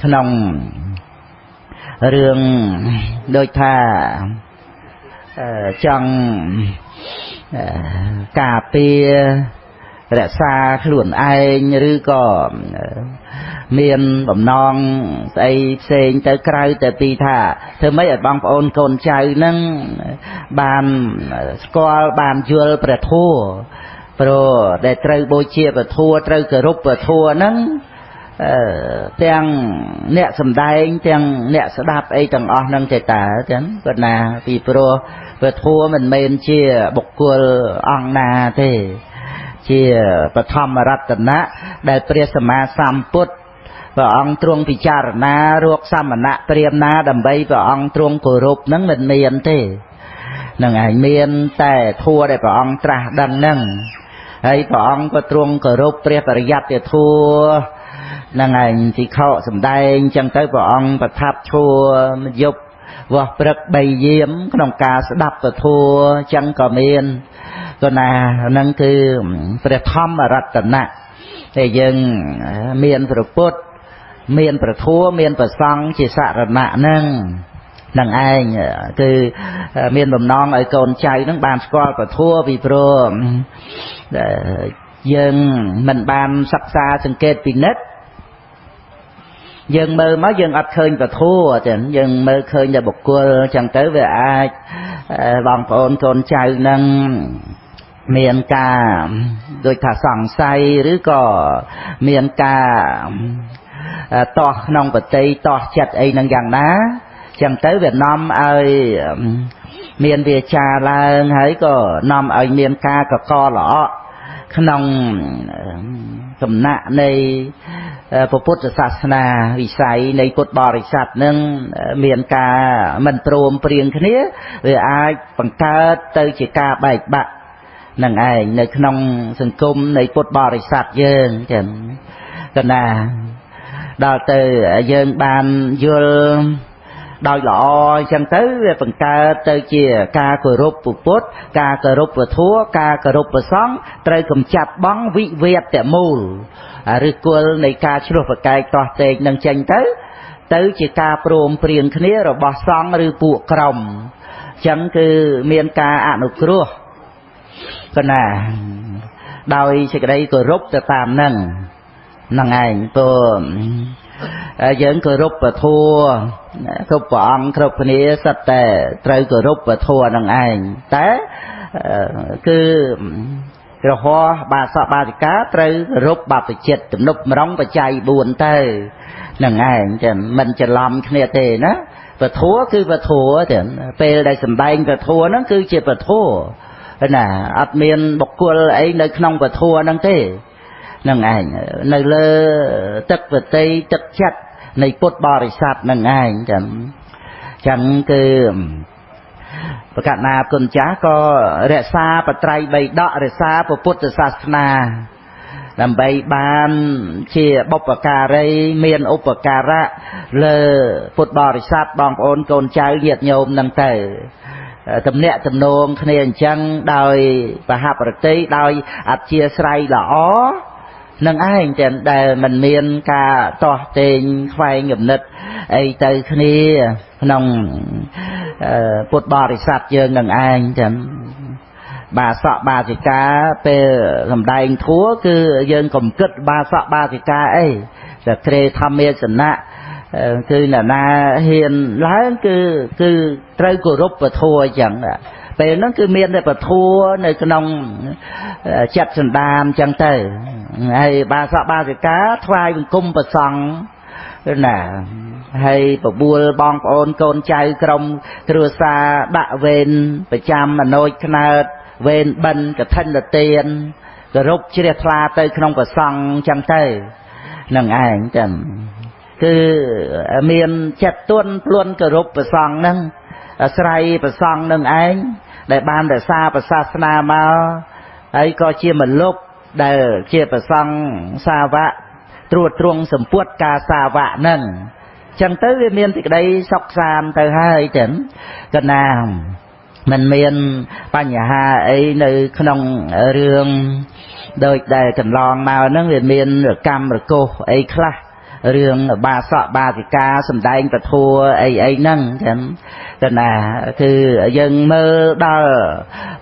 ក្នុងរឿងដូចថាចង់ការពាររក្សាខ្លួនឯងឬក៏មានបំណងស្អីផ្សេងទៅក្រៅតែពីថាធ្វើម៉េចឲ្យបងប្អូនកូនចៅហ្នឹងបានស្គាល់បានយល់ព្រះធម៌ព្រោះដែលត្រូវបូជាព្រះធម៌ត្រូវគោរពព្រះធម៌ហ្នឹងទាំងអ្នកសំដែងទាំងអ្នកស្ដាប់អីទាំងអស់ហ្នឹងទេតើចឹងគាត់ណាពីព្រោះព្រះធម៌មិនមែនជាបុគ្គលអង្គណាទេជាបឋមរតនៈដែលព្រះសម្មាសម្ពុទ្ធព្រះអង្គទ្រង់ពិចារណារកសមណៈព្រាហ្មណ៍ណាដើម្បីព្រះអង្គទ្រង់គោរពហ្នឹងមិនមានទេ នឹងឯងមានតែធัวដែលព្រះអង្គត្រាស់ដឹងហ្នឹងហើយព្រះអង្គក៏ទ្រង់គោរពព្រះបរិយត្តិធัวហ្នឹងឯងភិក្ខុសំដែងចឹងទៅព្រះអង្គប្រថាប់ឈួរយប់វាស់ព្រឹកបីយាមក្នុងការស្ដាប់ពធัวចឹងក៏មានក៏ណាហ្នឹងគឺព្រះធម្មរតនៈតែយើងមានព្រះពុទ្ធមានព្រះធម៌មានព្រះសង្ឃជាសរណៈហ្នឹងនឹងឯងគឺមានបំណងឲ្យកូនចៅនឹងបានស្គាល់ពធัวពីព្រោះយើងមិនបានសិក្សាសង្កេតពិនិត្យយើងមើលមកយើងអត់ឃើញពធัวទេយើងមើលឃើញតែបុគ្គលចឹងទៅវាអាចបងប្អូនកូនចៅនឹងមានការដូចថាសង្ស័យឬក៏មានការតោះក្នុងបតីតោះចិត្តអីនឹងយ៉ាងណាចឹងទៅវានាំឲ្យមានវាចាឡើងហើយក៏នាំឲ្យមានការកកល្អក់ក្នុងសំណាក់នៃពុទ្ធសាសនាវិស័យនៃពុទ្ធបរិស័ទនឹងមានការមិនព្រមព្រៀងគ្នាវាអាចបង្កើតទៅជាការបែកបាក់នឹងឯងនៅក្នុងសង្គមនៃពុទ្ធបរិស័ទយើងចឹងកណាដល់ទៅយើងបានយល់ដោយល្អអញ្ចឹងទៅវាបង្កើតទៅជាការគោរពពុទ្ធការគោរពពធការគោរពព្រះសង្ឃត្រូវកម្ចាត់បងវិវត្តមូលឬគល់នៃការឆ្លោះប្រកែកទាស់ទែកនឹងចេញទៅទៅជាការព្រមព្រៀងគ្នារបស់សង្ឃឬពួកក្រុមអញ្ចឹងគឺមានការអនុគ្រោះកណាដោយសេចក្តីគោរពទៅតាមនឹងហ្នឹងឯងព្រោះយើងគោរពពធគ្រប់ព្រះអង្គគ្រប់គ្នាសុទ្ធតែត្រូវគោរពពធហ្នឹងឯងតែគឺក្រហោះបាសកបាសិកាត្រូវគោរពបព្វជិតទំនប់ម្រងបច្ច័យ4ទៅហ្នឹងឯងចឹងមិនច្រឡំគ្នាទេណាពធគឺពធចឹងពេលដែលសំដែងពធហ្នឹងគឺជាពធណាអត់មានបុគ្គលអីនៅក្នុងពធហ្នឹងទេនឹងឯងនៅលើទឹកវតីទឹកចិត្តនៃពុទ្ធបរិស័ទនឹងឯងចឹងចឹងគឺប្រកាសណាគុណចាស់ក៏រក្សាបត្រៃបីដករក្សាពុទ្ធសាសនាដើម្បីបានជាបុព្វការីមានឧបការៈលើពុទ្ធបរិស័ទបងប្អូនកូនចៅញាតិញោមនឹងទៅទំនាក់ទំនងគ្នាអញ្ចឹងដោយប្រហាប់ប្រតិដោយអធិស្រ័យល្អនឹងឯងចឹងដែលមិនមានការទាស់ទែងខ្វែងគំនិតអីទៅគ្នាក្នុងពុទ្ធបរិស័ទយើងនឹងឯងចឹងបាសកបាសិកាពេលសំដែងធัวគឺយើងកុំគិតបាសកបាសិកាអីតែក្រេធម្មាសនៈគឺអ្នកណាហ៊ានឡើងគឺត្រូវគោរពពធអញ្ចឹងពេលហ្នឹងគឺមានតែពធនៅក្នុងចិត្តសន្តានអញ្ចឹងទៅហើយបាសកបាសិកាថ្វាយបង្គំព្រះសង្ឃណាហើយបបួលបងប្អូនកូនចៅក្រុមគ្រួសារដាក់វេនប្រចាំមនោចខ្នើតវេនបិណ្ឌកឋិនទានគោរពជ្រះថ្លាទៅក្នុងព្រះសង្ឃអញ្ចឹងទៅនឹងឯងចឹងគឺមានចិត្តទន់ភ្លន់គោរពព្រះសង្ឃហ្នឹងអាស្រ័យព្រះសង្ឃនឹងឯងដែលបានរក្សាព្រះសាសនាមកហើយក៏ជាមលុបដែលជាព្រះសង្ឃសាវកត្រួតត្រងសម្ពុតការសាវកហ្នឹងចឹងទៅវាមានសេចក្តីសុខសាន្តទៅហើយចឹងកណាមិនមានបញ្ហាអីនៅក្នុងរឿងដូចដែលកន្លងមកហ្នឹងវាមានកម្មរកុសអីខ្លះរឿងបាសកបាសិកាសំដែងពធអីអីហ្នឹងចឹងតែណាគឺយើងមើលដល់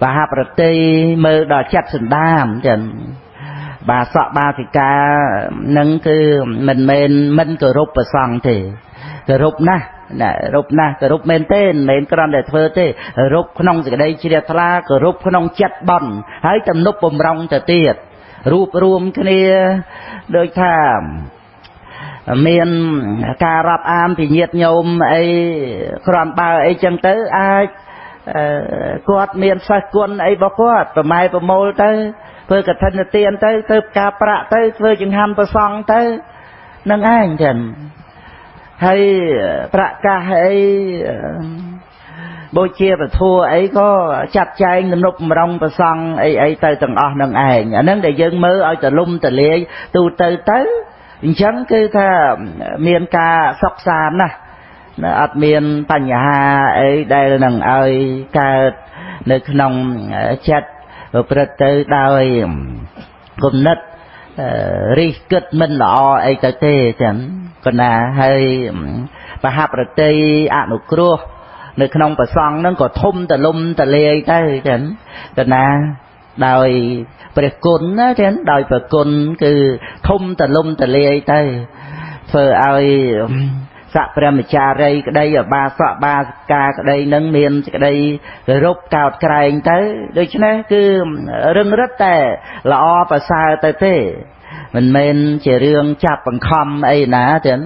បហប្រតិមើលដល់ចិត្តសន្តានចឹងបាសកបាសិកាហ្នឹងគឺមិនមែនមិនគោរពព្រះសង្ឃទេគោរពណាស់ណាគោរពណាស់គោរពមែនទេមិនមែនគ្រាន់តែធ្វើទេគោរពក្នុងសេចក្តីជ្រះថ្លាគោរពក្នុងចិត្តបន់ហើយទំនប់បំរុងទៅទៀតរួបរួមគ្នាដូចថាមានការរាប់អានពីញាតិញោមអីគ្រាន់បើអីចឹងទៅអាចគាត់មានសិស្សគុណអីរបស់គាត់ប្រម៉ែប្រមូលទៅធ្វើកឋិនទានទៅធ្វើការប្រាក់ទៅធ្វើចង្ហាន់ប្រសង់ទៅនឹងឯងចឹងហើយប្រកាសអី បូជាពធអីក៏ចាត់ចែងទំនុកម្រងប្រសង់អីអីទៅទាំងអស់នឹងឯងអាហ្នឹងដែលយើងមើលឲ្យទលំទលាយទូទៅទៅអញ្ចឹងគឺថាមានការសុខសាន្តណាស់អត់មានបញ្ហាអីដែលនឹងឲ្យកើតនៅក្នុងចិត្តប្រព្រឹត្តទៅដោយគំនិតរិះគិតមិនល្អអីទៅទេចឹងកណាហើយបហប្រតិអនុគ្រោះនៅក្នុងប្រសង់ហ្នឹងក៏ធំទលំទលាយទៅចឹងកណាដោយព្រះគុណណាចឹងដោយព្រះគុណគឺធំទលំទលាយទៅធ្វើឲ្យស័កព្រះមចារីក្តីអបាសកបាសិកាក្តីនឹងមានសេចក្តីគោរពកោតក្រែងទៅដូច្នេះគឺរឹងរិតតែល្អប្រសើរទៅទេមិនមែនជារឿងចាប់បង្ខំអីណាចឹង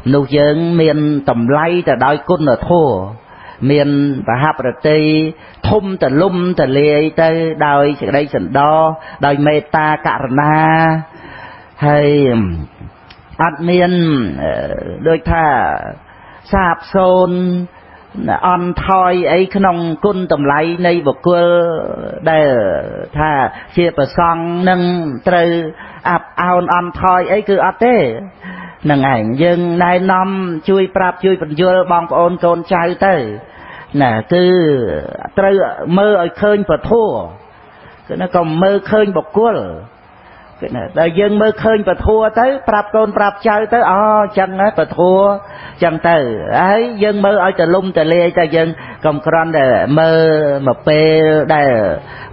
មនុស្សយើងមានតម្លៃទៅដោយគុណធម៌មានបហប្រតិធំទលំទលាយទៅដោយសេចក្តីសន្តោសដោយមេត្តាករុណាហើយអត់មានដូចថាសាបសូន្យអន់ថយអីក្នុងគុណតម្លៃនៃបុគ្គលដែលថាជាប្រសង់នឹងត្រូវអាប់អោនអន់ថយអីគឺអត់ទេហ្នឹងឯងយើងណែនាំជួយប្រាប់ជួយបញ្យល់បងប្អូនកូនចៅទៅណាគឺត្រូវមើលឲ្យឃើញពធគឺណាក៏មើលឃើញបុគ្គលគឺណាដល់យើងមើលឃើញពធទៅប្រាប់កូនប្រាប់ចៅទៅអូចឹងណាពធចឹងទៅហើយយើងមើលឲ្យទលំទលាយទៅយើងកុំគ្រាន់តែមើលមកពេលដែល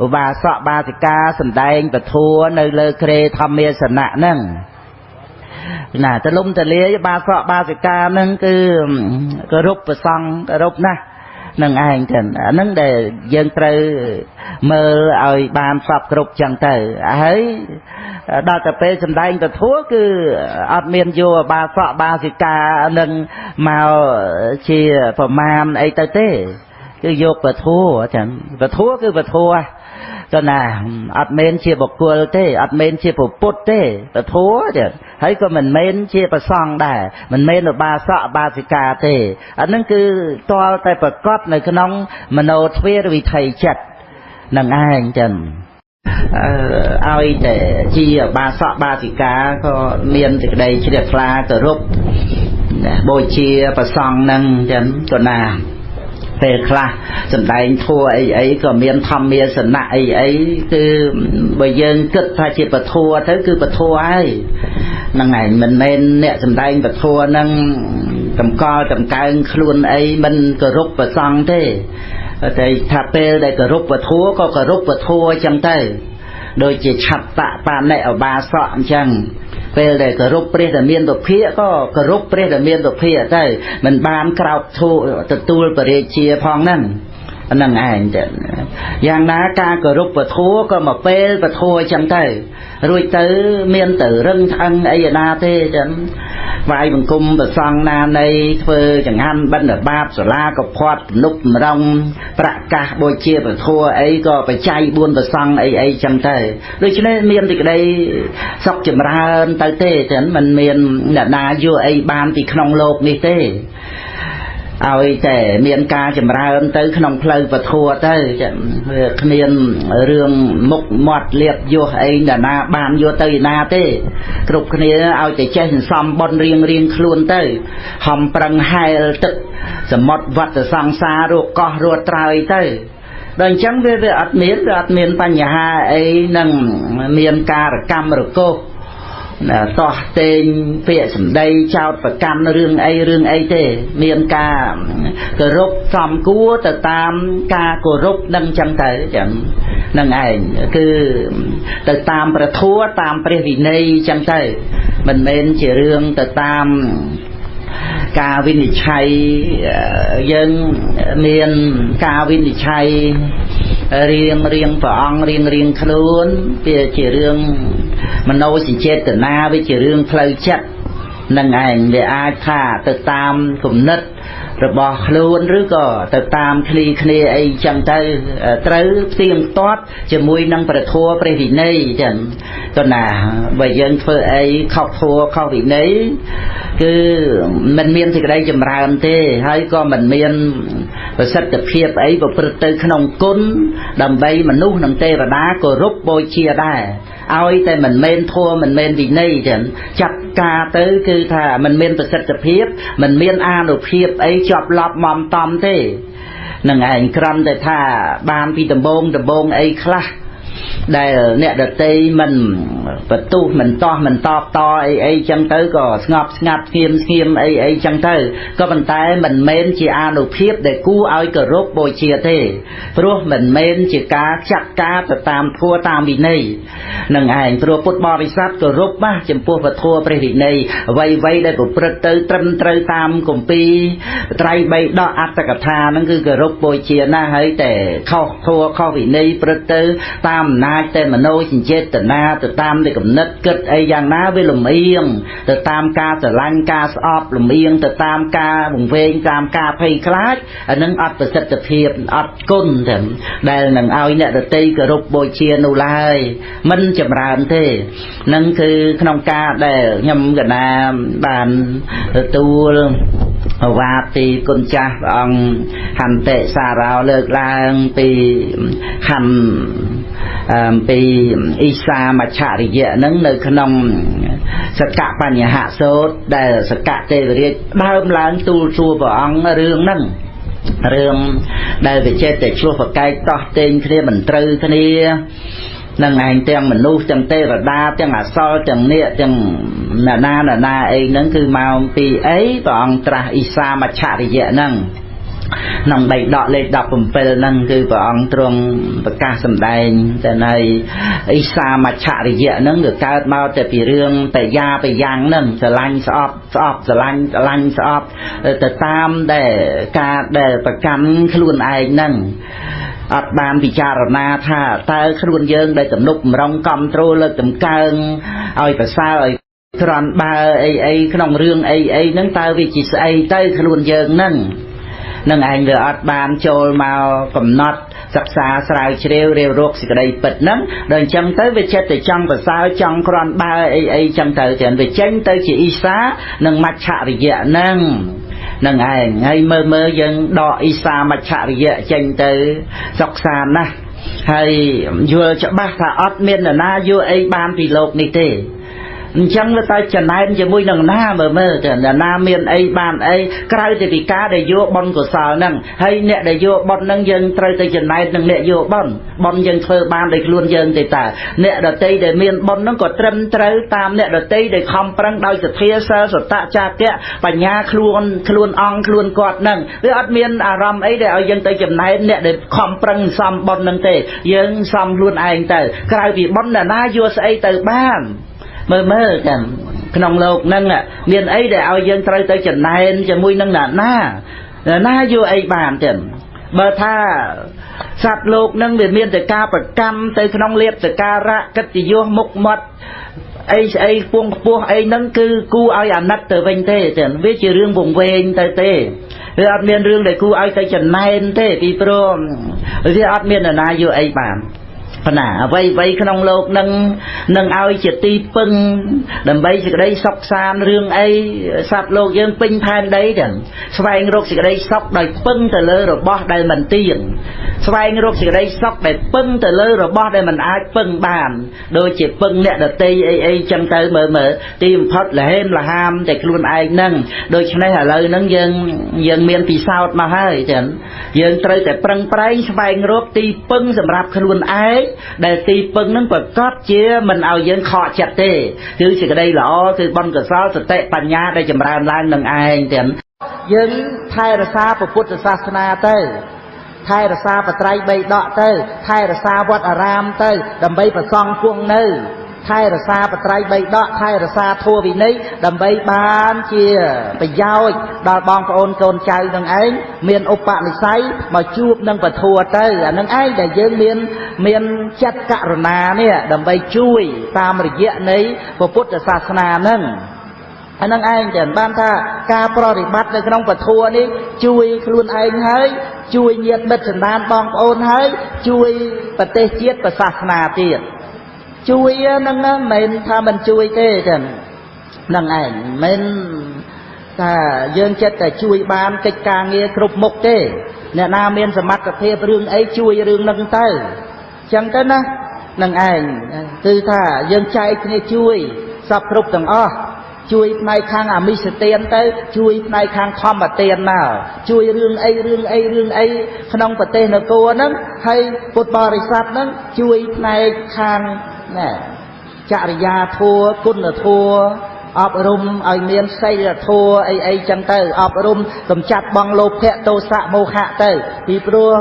ឧបាសកបាសិកាសំដែងពធនៅលើគ្រែធម្មាសនៈហ្នឹងណាទលំទលាយបាសកបាសិកាហ្នឹងគឺគោរពព្រះសង្ឃគោរពណាស់នឹងឯងចឹងអាហ្នឹងដែលយើងត្រូវមើលឲ្យបានសពគ្រប់ចឹងទៅហើយដល់ទៅពេលសម្ដែងពធគឺអត់មានយកបាសកបាសិកានឹងមកជាប្រមាណអីទៅទេគឺយកពធចឹងពធគឺពធទៅណាអត់មែនជាបុគ្គលទេអត់មែនជាពុទ្ធទេពធចឹងហើយក៏មិនមែនជាប្រសង់ដែរមិនមែនឧបាសកបាសិកាទេអាហ្នឹងគឺទាល់តែប្រកបនៅក្នុងមโนទ្វារវិថីចិត្តនឹងឯងចឹងឲ្យតែជាបាសកបាសិកាក៏មានសេចក្តីជ្រះថ្លាគោរពបូជាប្រសង់នឹងចឹងក៏ណាពេលខ្លះសម្ដែងធัวអីអីក៏មានធម្មាសនៈអីអីគឺបើយើងគិតថាជាពធទៅគឺពធហើយហ្នឹងឯងមិនមែនអ្នកសម្ដែងពធហ្នឹងតម្កល់តម្កើងខ្លួនអីមិនគោរពព្រះសង្ឃទេតែថាពេលដែលគោរពពធក៏គោរពពធចឹងទៅដូចជាឆត្តបនិឧបាសកអញ្ចឹងពេលដែលគោរពព្រះដែលមានពភាក៏គោរពព្រះដែលមានពភាទៅមិនបានក្រោកធូទទួលបរិជាផងហ្នឹងហ្នឹងឯងចឹងយ៉ាងណាការគោរពពធក៏មកពេលពធចឹងទៅរួចទៅមានទៅរឹងឆ្អឹងអីណាទេចឹងវាយបង្គំប្រសង់ណានៃធ្វើចង្ហាន់បិណ្ឌបាតសាលាកផាត់ទំនុកម្រងប្រកាសបូជាពធអីក៏បច្ច័យ4ប្រសង់អីអីចឹងទៅដូច្នេះមានសេចក្តីសុខចម្រើនទៅទេចឹងមិនមានអ្នកណាយកអីបានពីក្នុងលោកនេះទេឲ្យតែមានការចម្រើនទៅក្នុងផ្លូវពធទៅចឹងវាគ្មានរឿងមុខមាត់លៀបយោះអីអ្នកណាបានយកទៅឯណាទេគ្រប់គ្នាឲ្យតែចេះសន្សំបុណ្យរៀងរៀងខ្លួនទៅហំប្រឹងហែលទឹកសមុទ្រវត្តសង្សាររកកោះរត់ត្រើយទៅដល់អញ្ចឹងវាអត់មានបញ្ហាអីនឹងមានការកម្មរកោសតោះតេងពាក្យសម្ដីចោតប្រកាន់រឿងអីរឿងអីទេមានការគោរពសំគួរទៅតាមការគោរពនឹងចឹងទៅចឹងនឹងឯងគឺទៅតាមព្រះធម៌តាមព្រះវិន័យចឹងទៅមិនមែនជារឿងទៅតាមការវិនិច្ឆ័យយើងមានការវិនិច្ឆ័យរៀងរៀងព្រះអង្គរៀងរៀងខ្លួនវាជារឿងមโนសញ្ចេតនាវាជារឿងផ្លូវចិត្តនឹងឯងវាអាចថាទៅតាមគំនិត របស់ខ្លួនឬក៏ទៅតាមឃ្លីគ្នាអីចឹងទៅត្រូវផ្ទៀងផ្ទាត់ជាមួយនឹងព្រះធម៌ព្រះវិន័យចឹងតណាបើយើងធ្វើអីខុសធម៌ខុសវិន័យគឺមិនមានសេចក្តីចម្រើនទេហើយក៏មិនមានប្រសិទ្ធភាពអីប្រព្រឹត្តទៅក្នុងគុណដើម្បីមនុស្សនិងទេវតាគោរពបូជាដែរឲ្យតែមិនមែនធម៌មិនមែនវិន័យចឹងចាត់ការទៅគឺថាមិនមានប្រសិទ្ធភាពមិនមានអានុភាពអីជាប់ឡប់មមតំទេនឹងឯងក្រំតែថាបានពីដំបងអីខ្លះដែលអ្នកដតីមិនបន្ទុះមិនតោះមិនតបតអីអីចឹងទៅក៏ស្ងប់ស្ងាត់ស្ងៀមស្ងៀមអីអីចឹងទៅក៏ប៉ុន្តែមិនមែនជាអានុភាពដែលគួរឲ្យគោរពបូជាទេព្រោះមិនមែនជាការចាត់ការទៅតាមធម៌តាមវិន័យនឹងឯងព្រោះពុទ្ធបរិស័ទគោរពណាស់ចំពោះពធព្រះវិន័យអ្វីៗដែលប្រព្រឹត្តទៅត្រឹមត្រូវតាមគម្ពីរត្រៃបិដកអត្ថកថាហ្នឹងគឺគោរពបូជាណាស់ហើយតែខុសធម៌ខុសវិន័យព្រឹត្តទៅតាមអំណាចតែមโนសញ្ចេតនាទៅតាមតែគំនិតគិតអីយ៉ាងណាវាលំអៀងទៅតាមការស្រឡាញ់ការស្អប់លំអៀងទៅតាមការវង្វេងតាមការភ័យខ្លាចអានឹងអត់ប្រសិទ្ធភាពអត់គុណទេដែលនឹងឲ្យអ្នកដទៃគោរពបូជានោះឡើយមិនចម្រើនទេនឹងគឺក្នុងការដែលខ្ញុំកណាបានទទួលឱវាទពីគុណចាស់ព្រះអង្គហន្តិសារោលើកឡើងពីខណ្ឌពីអ៊ីសាមច្ឆរិយៈហ្នឹងនៅក្នុងសកបញ្ញសូត្រដែលសកទេវរាជដើមឡើងទូលសួរព្រះអង្គរឿងហ្នឹងរឿងដែលវិចេតតែឆ្លោះប្រកែកតោះតេងគ្នាមិនត្រូវគ្នានឹងឯងទាំងមនុស្សទាំងទេវតាទាំងអសរទាំងនាគទាំងណានាណានាអីហ្នឹងគឺមកពីអីព្រះអង្គត្រាស់អ៊ីសាមច្ឆរិយៈហ្នឹងក្នុងបៃដកលេខ17ហ្នឹងគឺព្រះអង្គទ្រង់ប្រកាសសម្ដែងតែនៃអ៊ីសាមច្ឆរិយៈហ្នឹងគឺកើតមកតែពីរឿងបយាបយ៉ាងហ្នឹងស្រឡាញ់ស្អប់ស្អប់ស្រឡាញ់ស្រឡាញ់ស្អប់ទៅតាមដែលការដែលប្រកាន់ខ្លួនឯងហ្នឹងអត់បានពិចារណាថាតើខ្លួនយើងដែលទំនុកបំរុងកំត្រូលលើកតម្កើងឲ្យប្រសើរឲ្យគ្រាន់បើអីអីក្នុងរឿងអីអីហ្នឹងតើវាជាស្អីទៅខ្លួនយើងហ្នឹងនឹងឯងវាអត់បានចូលមកកំណត់សិក្សាស្រាវជ្រាវរាវរកសេចក្តីពិតហ្នឹងដល់អញ្ចឹងទៅវាចិត្តតែចង់ប្រសើរចង់គ្រាន់បើអីអីចឹងទៅចឹងវាចេញទៅជាអ៊ីសានិងមច្ឆរិយៈហ្នឹងនឹងឯងហើយមើលមើលយើងដកអ៊ីសាមច្ឆរិយៈចេញទៅសុខសាន្តណាស់ហើយយល់ច្បាស់ថាអត់មាននរណាយកអីបានពីលោកនេះទេអញ្ចឹងវាទៅចំណែនជាមួយនឹងណាមើលមើលទៅណាមានអីបានអីក្រៅតែពីការដែលយកបុណ្យកុសលហ្នឹងហើយអ្នកដែលយកបុណ្យហ្នឹងយើងត្រូវទៅចំណែននឹងអ្នកយកបុណ្យបុណ្យយើងធ្វើបានដោយខ្លួនយើងទេតើអ្នកដទៃដែលមានបុណ្យហ្នឹងក៏ត្រឹមត្រូវតាមអ្នកដទៃដែលខំប្រឹងដោយសទ្ធាសិលសតៈចាគៈបញ្ញាខ្លួនខ្លួនអង្គខ្លួនគាត់ហ្នឹងវាអត់មានអារម្មណ៍អីដែលឲ្យយើងទៅចំណែនអ្នកដែលខំប្រឹងសំបុណ្យហ្នឹងទេយើងសំខ្លួនឯងទៅក្រៅពីបុណ្យណាយកស្អីទៅបានមើលមើលចឹងក្នុងលោកហ្នឹងមានអីដែលឲ្យយើងត្រូវទៅចំណែនជាមួយនឹងណាណាណាយកអីបានចឹងបើថាសត្វលោកហ្នឹងវាមានតែការប្រកម្មទៅក្នុងលៀបសការៈកិត្តិយសមុខមាត់អីស្អីខ្ពង់ខ្ពស់អីហ្នឹងគឺគួរឲ្យអាណិតទៅវិញទេចឹងវាជារឿងវង្វេងទៅទេវាអត់មានរឿងដែលគួរឲ្យទៅចំណែនទេពីព្រោះវាអត់មាននរណាយកអីបានប៉ុន្តែអ្វីអ្វីក្នុងលោកនឹងនឹងឲ្យជាទីពឹងដើម្បីសេចក្តីសុខសាន្តរឿងអីសត្វលោកយើងពេញផែនដីទាំងស្វែងរកសេចក្តីសុខដោយពឹងទៅលើរបស់ដែលមិនទៀងស្វែងរកសេចក្តីសុខដែលពឹងទៅលើរបស់ដែលមិនអាចពឹងបានដូចជាពឹងអ្នកដទៃអីអីចឹងទៅមើលមើលទីបំផុតលហេមលហាមតែខ្លួនឯងហ្នឹងដូច្នេះឥឡូវហ្នឹងយើងមានពិសោធន៍មកហើយចឹងយើងត្រូវតែប្រឹងប្រែងស្វែងរកទីពឹងសម្រាប់ខ្លួនឯងដែលទីពឹងនឹងប្រកាសជាមិនឲ្យយើងខកចិត្តទេគឺសេចក្តីល្អគឺបុណ្យកុសលសតិបញ្ញាដែលចម្រើនឡើងនឹងឯងទាំងយើងថែរក្សាពុទ្ធសាសនាទៅថែរក្សាបត្រៃបីដកទៅថែរក្សាវត្តអារាមទៅដើម្បីប្រសង់គង់នៅថែរក្សាបត្រៃបីដកថែរក្សាធម៌វិន័យដើម្បីបានជាប្រយោជន៍ដល់បងប្អូនកូនចៅនឹងឯងមានឧបនិស្ស័យមកជួបនឹងពធទៅអានឹងឯងដែលយើងមានចិត្តករុណានេះដើម្បីជួយតាមរយៈនៃពុទ្ធសាសនាហ្នឹង។ អានឹងឯងចឹងបានថាការប្រតិបត្តិនៅក្នុងពធនេះជួយខ្លួនឯងហើយជួយញាតិមិត្តសន្តានបងប្អូនហើយជួយប្រទេសជាតិប្រសាសនាទៀតជួយហ្នឹងណាមិនមែនថាមិនជួយទេចឹងហ្នឹងឯងមិនថាយើងចិត្តតែជួយបានកិច្ចការងារគ្រប់មុខទេអ្នកណាមានសមត្ថភាពរឿងអីជួយរឿងហ្នឹងទៅចឹងទៅណានឹងឯងគឺថាយើងចែកគ្នាជួយសពគ្រប់ទាំងអស់ជួយផ្នែកខាងអាមិសទានទៅជួយផ្នែកខាងធម្មទានមកជួយរឿងអីរឿងអីរឿងអីក្នុងប្រទេសនគរហ្នឹងហើយពុទ្ធបរិស័ទហ្នឹងជួយផ្នែកខាងណែចរិយាធម៌គុណធម៌អប់រំឲ្យមានសីលធម៌អីអីចឹងទៅអប់រំកំចាត់បងលោភៈទោសៈមោហៈទៅពីព្រោះ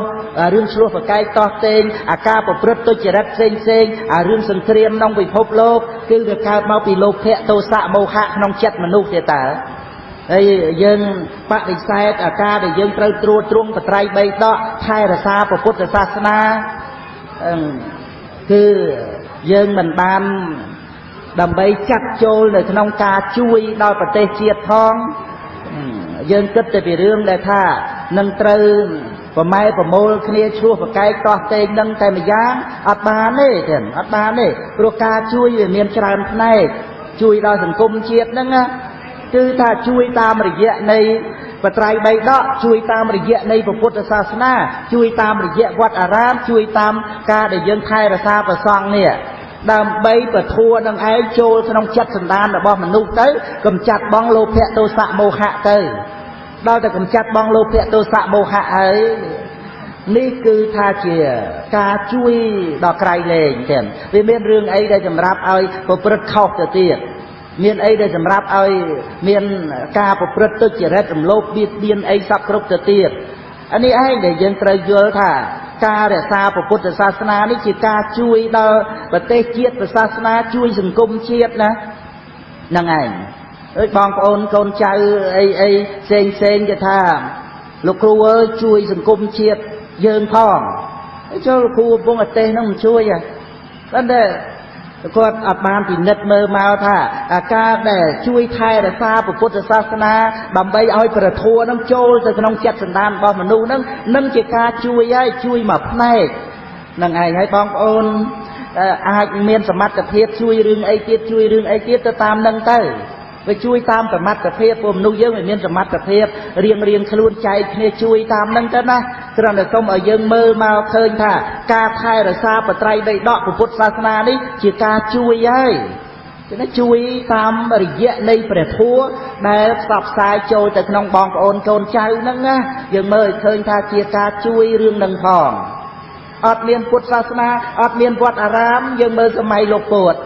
រឿងឆ្លោះប្រកែកតោះតេងអាការប្រព្រឹត្តទុច្ចរិតផ្សេងផ្សេងអារឿងសង្គ្រាមក្នុងពិភពលោកគឺវាកើតមកពីលោភៈទោសៈមោហៈក្នុងចិត្តមនុស្សទេតើហើយយើងបដិសេធអាការដែលយើងត្រូវត្រួតត្រងបត្រៃបីដកថែរក្សាពុទ្ធសាសនាគឺយើងមិនបានដើម្បីចាត់ចូលនៅក្នុងការជួយដល់ប្រទេសជាតិផងយើងគិតតែពីរឿងដែលថានឹងត្រូវប្រម៉ែប្រមូលគ្នាឆ្លោះប្រកែកតោះតេងនឹងតែម្យ៉ាងអត់បានទេចឹងអត់បានទេព្រោះការជួយវាមានច្រើនផ្នែកជួយដល់សង្គមជាតិហ្នឹងណាគឺថាជួយតាមរយៈនៃបត្រៃបីដកជួយតាមរយៈនៃពុទ្ធសាសនាជួយតាមរយៈវត្តអារាមជួយតាមការដែលយើងថែរក្សាព្រះសង្ឃនេះដើម្បីពធัวនឹងឯងចូលក្នុងចិត្តសន្តានរបស់មនុស្សទៅកំចាត់បងលោភៈទោសៈមោហៈទៅដល់តែកំចាត់បងលោភៈទោសៈមោហៈហើយនេះគឺថាជាការជួយដល់ក្រៃលែងចឹងវាមានរឿងអីដែលសម្រាប់ឲ្យប្រព្រឹត្តខុសទៅទៀតមានអីដែលសម្រាប់ឲ្យមានការប្រព្រឹត្តទុច្ចរិតរំលោភបៀតបៀនអីសពគ្រប់ទៅទៀតអានេះឯងដែលយើងត្រូវយល់ថាការរក្សាពុទ្ធសាសនានេះជាការជួយដល់ប្រទេសជាតិសាសនាជួយសង្គមជាតិណាហ្នឹងឯងដូចបងប្អូនកូនចៅអីអីផ្សេងផ្សេងគេថាលោកគ្រូអើយជួយសង្គមជាតិយើងផងចូលលោកគ្រូកំពុងប្រទេសហ្នឹងមិនជួយហ៎ប៉ុន្តែគាត់អត់បានពិនិត្យមើលមកថាអាការដែលជួយថែរក្សាពុទ្ធសាសនាដើម្បីឲ្យព្រះធម៌នឹងចូលទៅក្នុងចិត្តសន្តានរបស់មនុស្សនឹងនឹងជាការជួយហើយជួយមួយផ្នែកនឹងឯងហើយបងប្អូនអាចមានសមត្ថភាពជួយរឿងអីទៀតជួយរឿងអីទៀតទៅតាមនឹងទៅវាជួយតាមសមត្ថភាពពួកមនុស្សយើងវាមានសមត្ថភាពរៀងរៀងខ្លួនចែកគ្នាជួយតាមនឹងទៅណាគ្រាន់តែសូមឲ្យយើងមើលមកឃើញថាការថែរក្សាបត្រៃបីដកពុទ្ធសាសនានេះជាការជួយហើយចឹងណាជួយតាមរយៈនៃព្រះធម៌ដែលផ្សព្វផ្សាយចូលទៅក្នុងបងប្អូនកូនចៅហ្នឹងណាយើងមើលឲ្យឃើញថាជាការជួយរឿងនឹងផងអត់មានពុទ្ធសាសនាអត់មានវត្តអារាមយើងមើលសម័យលោកពោធិ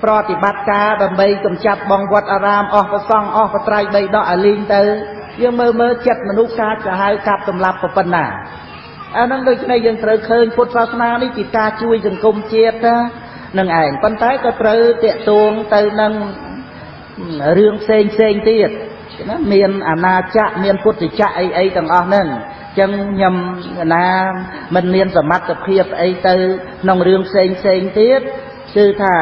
ប្រតិបត្តិការដើម្បីកម្ចាត់បងវត្តអារាមអស់ប្រសង់អស់បត្រៃបីដកឲ្យលីងទៅយើងមើលមើលចិត្តមនុស្សកាចសាហាវកាប់សម្លាប់ប៉ុណ្ណាអាហ្នឹងដូច្នេះយើងត្រូវឃើញពុទ្ធសាសនានេះជាការជួយសង្គមជាតិណានឹងឯងប៉ុន្តែក៏ត្រូវតាក់ទងទៅនឹងរឿងផ្សេងផ្សេងទៀតណាមានអាណាចក្រមានពុទ្ធចក្រអីអីទាំងអស់ហ្នឹងចឹងខ្ញុំណាមិនមានសមត្ថភាពអីទៅក្នុងរឿងផ្សេងផ្សេងទៀតគឺថា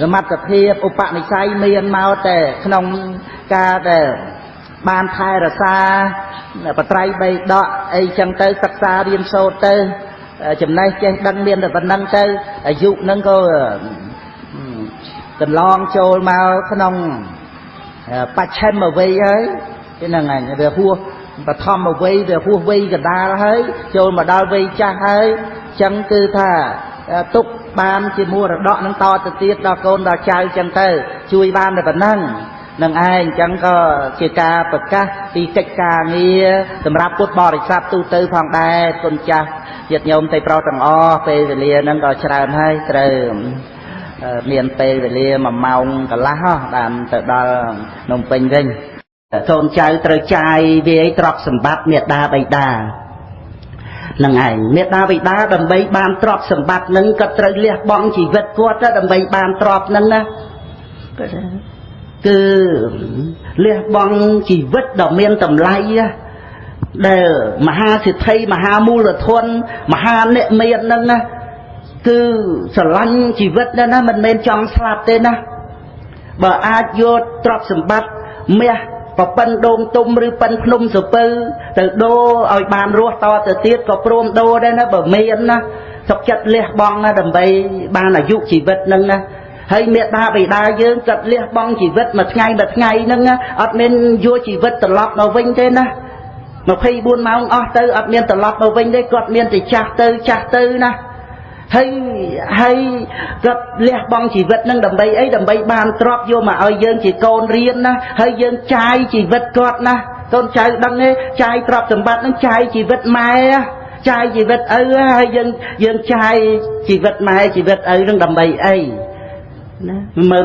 សមត្ថភាពឧបនិស្ស័យមានមកតែក្នុងការដែលបានថែរក្សាបត្រៃបីដកអីចឹងទៅសិក្សារៀនសូត្រទៅចំណេះចេះដឹងមានតែប៉ុណ្ណឹងទៅអាយុហ្នឹងក៏កន្លងចូលមកក្នុងបច្ឆិមវ័យហើយហ្នឹងហើយវាហួសបឋមវ័យវាហួសវ័យកណ្ដាលហើយចូលមកដល់វ័យចាស់ហើយចឹងគឺថាទុកបានជាមរតកនឹងតទៅទៀតដល់កូនដល់ចៅចឹងទៅជួយបានតែប៉ុណ្ណឹងនឹងឯងចឹងក៏ជាការប្រកាសពីកិច្ចការងារសម្រាប់ពុទ្ធបរិស័ទទូទៅផងដែរគុណចាស់ញាតិញោមទេប្រុសទាំងអស់ពេលវេលាហ្នឹងក៏ច្រើនហើយត្រូវមានពេលវេលា1ម៉ោងកន្លះហ៎បានទៅដល់ភ្នំពេញវិញកូនចៅត្រូវចាយវាយទ្រព្យសម្បត្តិមេដាបិតានឹងឯងមេដាបិតាដើម្បីបានទ្រព្យសម្បត្តិនឹងក៏ត្រូវលះបង់ជីវិតគាត់ដើម្បីបានទ្រព្យនឹងណាគឺលះបង់ជីវិតដ៏មានតម្លៃដែលមហាសិទ្ធិមហាមូលធនមហាអ្នកមាននឹងណាគឺស្រឡាញ់ជីវិតណាមិនមែនចង់ស្លាប់ទេណា បើអាចយកទ្រព្យសម្បត្តិមាសប្រប៉ិនដូងទុំឬប៉ិនភ្នំសពៅទៅដូរឲ្យបានរស់តទៅទៀតក៏ព្រមដូរដែរណាបើមានណាសុខចិត្តលះបង់ណាដើម្បីបានអាយុជីវិតនឹងណាហើយមេដាបិតាយើងគាត់លះបង់ជីវិតមួយថ្ងៃមួយថ្ងៃហ្នឹងអត់មានយកជីវិតត្រឡប់មកវិញទេណា24ម៉ោងអស់ទៅអត់មានត្រឡប់មកវិញទេគាត់មានតែចាស់ទៅចាស់ទៅណាហើយគាត់លះបង់ជីវិតនឹងដើម្បីអីដើម្បីបានទ្រព្យយកមកឲ្យយើងជាកូនរៀនណាហើយយើងចាយជីវិតគាត់ណាកូនចៅដឹងទេចាយទ្រព្យសម្បត្តិនឹងចាយជីវិតម៉ែចាយជីវិតឪហើយយើងចាយជីវិតម៉ែជីវិតឪនឹងដើម្បីអីណា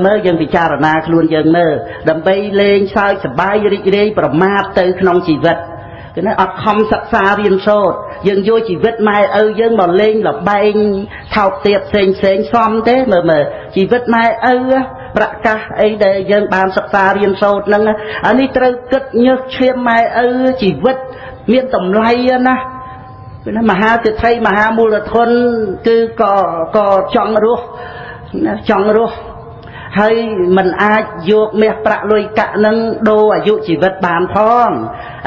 មើលយើងពិចារណាខ្លួនយើងមើលដើម្បីលេងសើចសប្បាយរីករាយប្រមាទទៅក្នុងជីវិតគឺណាអត់ខំសិក្សារៀនសូត្រយើងយកជីវិតម៉ែឪយើងមកលេងល្បែងថោកទាបផ្សេងផ្សេងសមទេមើលជីវិតម៉ែឪប្រកាសអីដែលយើងបានសិក្សារៀនសូត្រហ្នឹងអានេះត្រូវគិតញើសឈាមម៉ែឪជីវិតមានតម្លៃណាគឺណាមហាសេដ្ឋីមហាមូលធនគឺក៏ចង់រស់ណាចង់រស់ហើយមិនអាចយកមាសប្រាក់លុយកាក់នឹងដូរអាយុជីវិតបានផង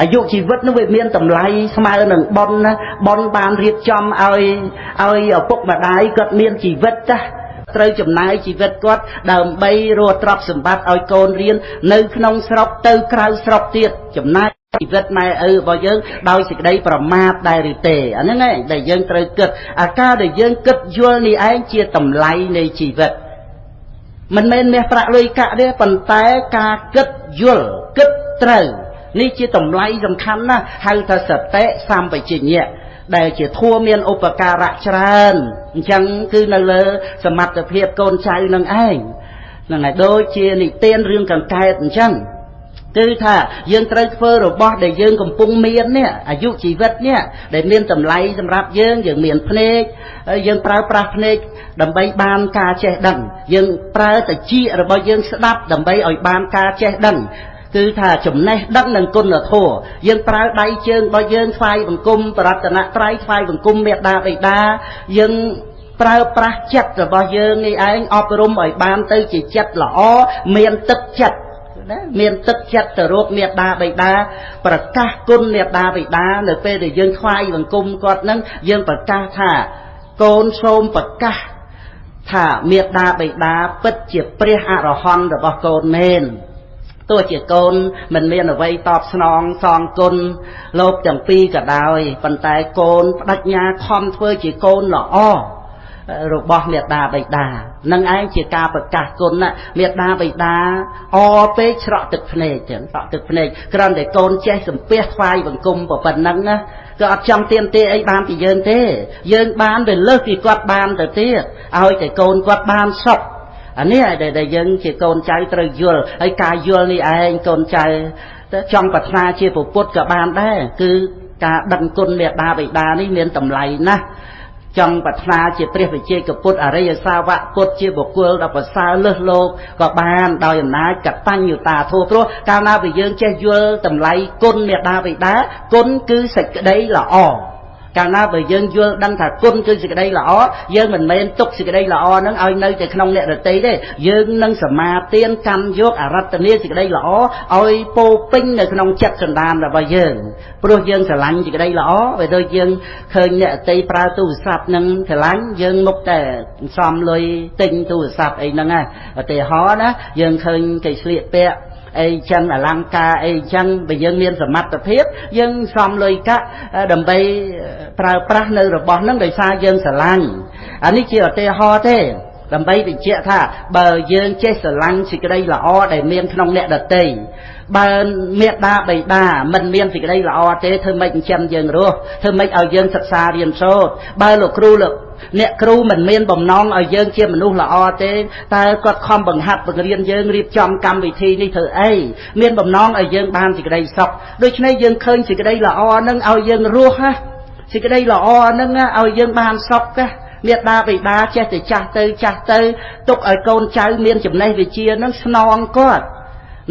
អាយុជីវិតនោះវាមានតម្លៃស្មើនឹងបុណ្យណាបុណ្យបានរៀបចំឲ្យឪពុកម្ដាយគាត់មានជីវិតណាត្រូវចំណាយជីវិតគាត់ដើម្បីរកទ្រព្យសម្បត្តិឲ្យកូនរៀននៅក្នុងស្រុកទៅក្រៅស្រុកទៀតចំណាយជីវិតម៉ែឪរបស់យើងដោយសេចក្តីប្រមាទដែរឬទេអាហ្នឹងឯងដែលយើងត្រូវគិតអាការដែលយើងគិតយល់នេះឯងជាតម្លៃនៃជីវិតមិនមែនមាសប្រាក់លុយកាក់ទេប៉ុន្តែការគិតយល់គិតត្រូវនេះជាតម្លៃសំខាន់ណាស់ហៅថាសតិសម្បជញ្ញៈដែលជាធัวមានឧបការៈច្រើនអញ្ចឹងគឺនៅលើសមត្ថភាពកូនចៅនឹងឯងហ្នឹងហើយដូចជានិទានរឿងកង្កែបអញ្ចឹងគឺថាយើងត្រូវធ្វើរបស់ដែលយើងកំពុងមាននេះអាយុជីវិតនេះដែលមានតម្លៃសម្រាប់យើងយើងមានភ្នែកយើងប្រើប្រាស់ភ្នែកដើម្បីបានការចេះដឹងយើងប្រើត្រចៀករបស់យើងស្ដាប់ដើម្បីឲ្យបានការចេះដឹងគឺថាចំណេះដឹងនិងគុណធម៌យើងប្រើដៃជើងរបស់យើងថ្វាយបង្គំបរតនត្រ័យថ្វាយបង្គំមេដាបិតាយើងប្រើប្រាស់ចិត្តរបស់យើងនេះឯងអប់រំឲ្យបានទៅជាចិត្តល្អមានទឹកចិត្តណាមានទឹកចិត្តទៅរកមេដាបិតាប្រកាសគុណមេដាបិតានៅពេលដែលយើងថ្វាយបង្គំគាត់នឹងយើងប្រកាសថាកូនសូមប្រកាសថាមេដាបិតាពិតជាព្រះអរហន្តរបស់កូនមែនទោះជាកូនមិនមានអ្វីតបស្នងសងគុណលោកទាំងពីរក៏ដោយប៉ុន្តែកូនបដិញ្ញាខំធ្វើជាកូនល្អរបស់មេដាបិតានឹងឯងជាការប្រកាសគុណណាមេដាបិតាអពេកច្រកទឹកភ្នែកចឹងច្រកទឹកភ្នែកគ្រាន់តែកូនចេះសំពះថ្វាយបង្គំប៉ុណ្ណឹងណាក៏អត់ចង់ទាមទារអីបានពីយើងទេយើងបានវាលើសពីគាត់បានទៅទៀតឲ្យតែកូនគាត់បានសុខអានេះដែលយើងជាកូនចៅត្រូវយល់ហើយការយល់នេះឯងកូនចៅចង់ប្រាថ្នាជាពុទ្ធក៏បានដែរគឺការដឹងគុណមេដាបិតានេះមានតម្លៃណាស់ចង់ប្រាថ្នាជាព្រះវិជ័យកពុទ្ធអរិយសាវកពុទ្ធជាបុគ្គលដ៏ប្រសើរលើសលោកក៏បានដោយអំណាចកតញ្ញូតាធម៌ព្រោះកាលណាបើយើងចេះយល់តម្លៃគុណមេដាបិតាគុណគឺសេចក្តីល្អកាលណាបើយើងយល់ដឹងថាគុណគឺសេចក្តីល្អយើងមិនមែនទុកសេចក្តីល្អហ្នឹងឲ្យនៅតែក្នុងអ្នកដទៃទេយើងនឹងសមាទានកម្មយកអរតនីសេចក្តីល្អឲ្យពោពេញនៅក្នុងចិត្តសន្តានរបស់យើងព្រោះយើងស្រឡាញ់សេចក្តីល្អបើដូចយើងឃើញអ្នកដទៃប្រើទូរស័ព្ទហ្នឹងស្រឡាញ់យើងមុខតែសំលុយទិញទូរស័ព្ទអីហ្នឹងហ៎ឧទាហរណ៍ណាយើងឃើញគេស្លៀកពាក់អីចឹងអលង្ការអីចឹងបើយើងមានសមត្ថភាពយើងសំលុយកាក់ដើម្បីប្រើប្រាស់នៅរបស់ហ្នឹងដោយសារយើងស្រឡាញ់អានេះជាឧទាហរណ៍ទេដើម្បីបញ្ជាក់ថាបើយើងចេះស្រឡាញ់សេចក្តីល្អដែលមានក្នុងអ្នកដទៃបើមេដាបិតាមិនមានសេចក្តីល្អទេធ្វើម៉េចចិញ្ចឹមយើងរស់ធ្វើម៉េចឲ្យយើងសិក្សារៀនសូត្របើលោកគ្រូលោកអ្នកគ្រូមិនមានបំណងឲ្យយើងជាមនុស្សល្អទេតើគាត់ខំបង្ហាត់បង្រៀនយើងរៀបចំកម្មវិធីនេះធ្វើអីមានបំណងឲ្យយើងបានសេចក្តីសុខដូច្នេះយើងឃើញសេចក្តីល្អនឹងឲ្យយើងរស់ណាសេចក្តីល្អនឹងឲ្យយើងបានសុខណាមេដាបិតាចេះតែចាស់ទៅចាស់ទៅទុកឲ្យកូនចៅមានចំណេះវិជ្ជានឹងស្នងគាត់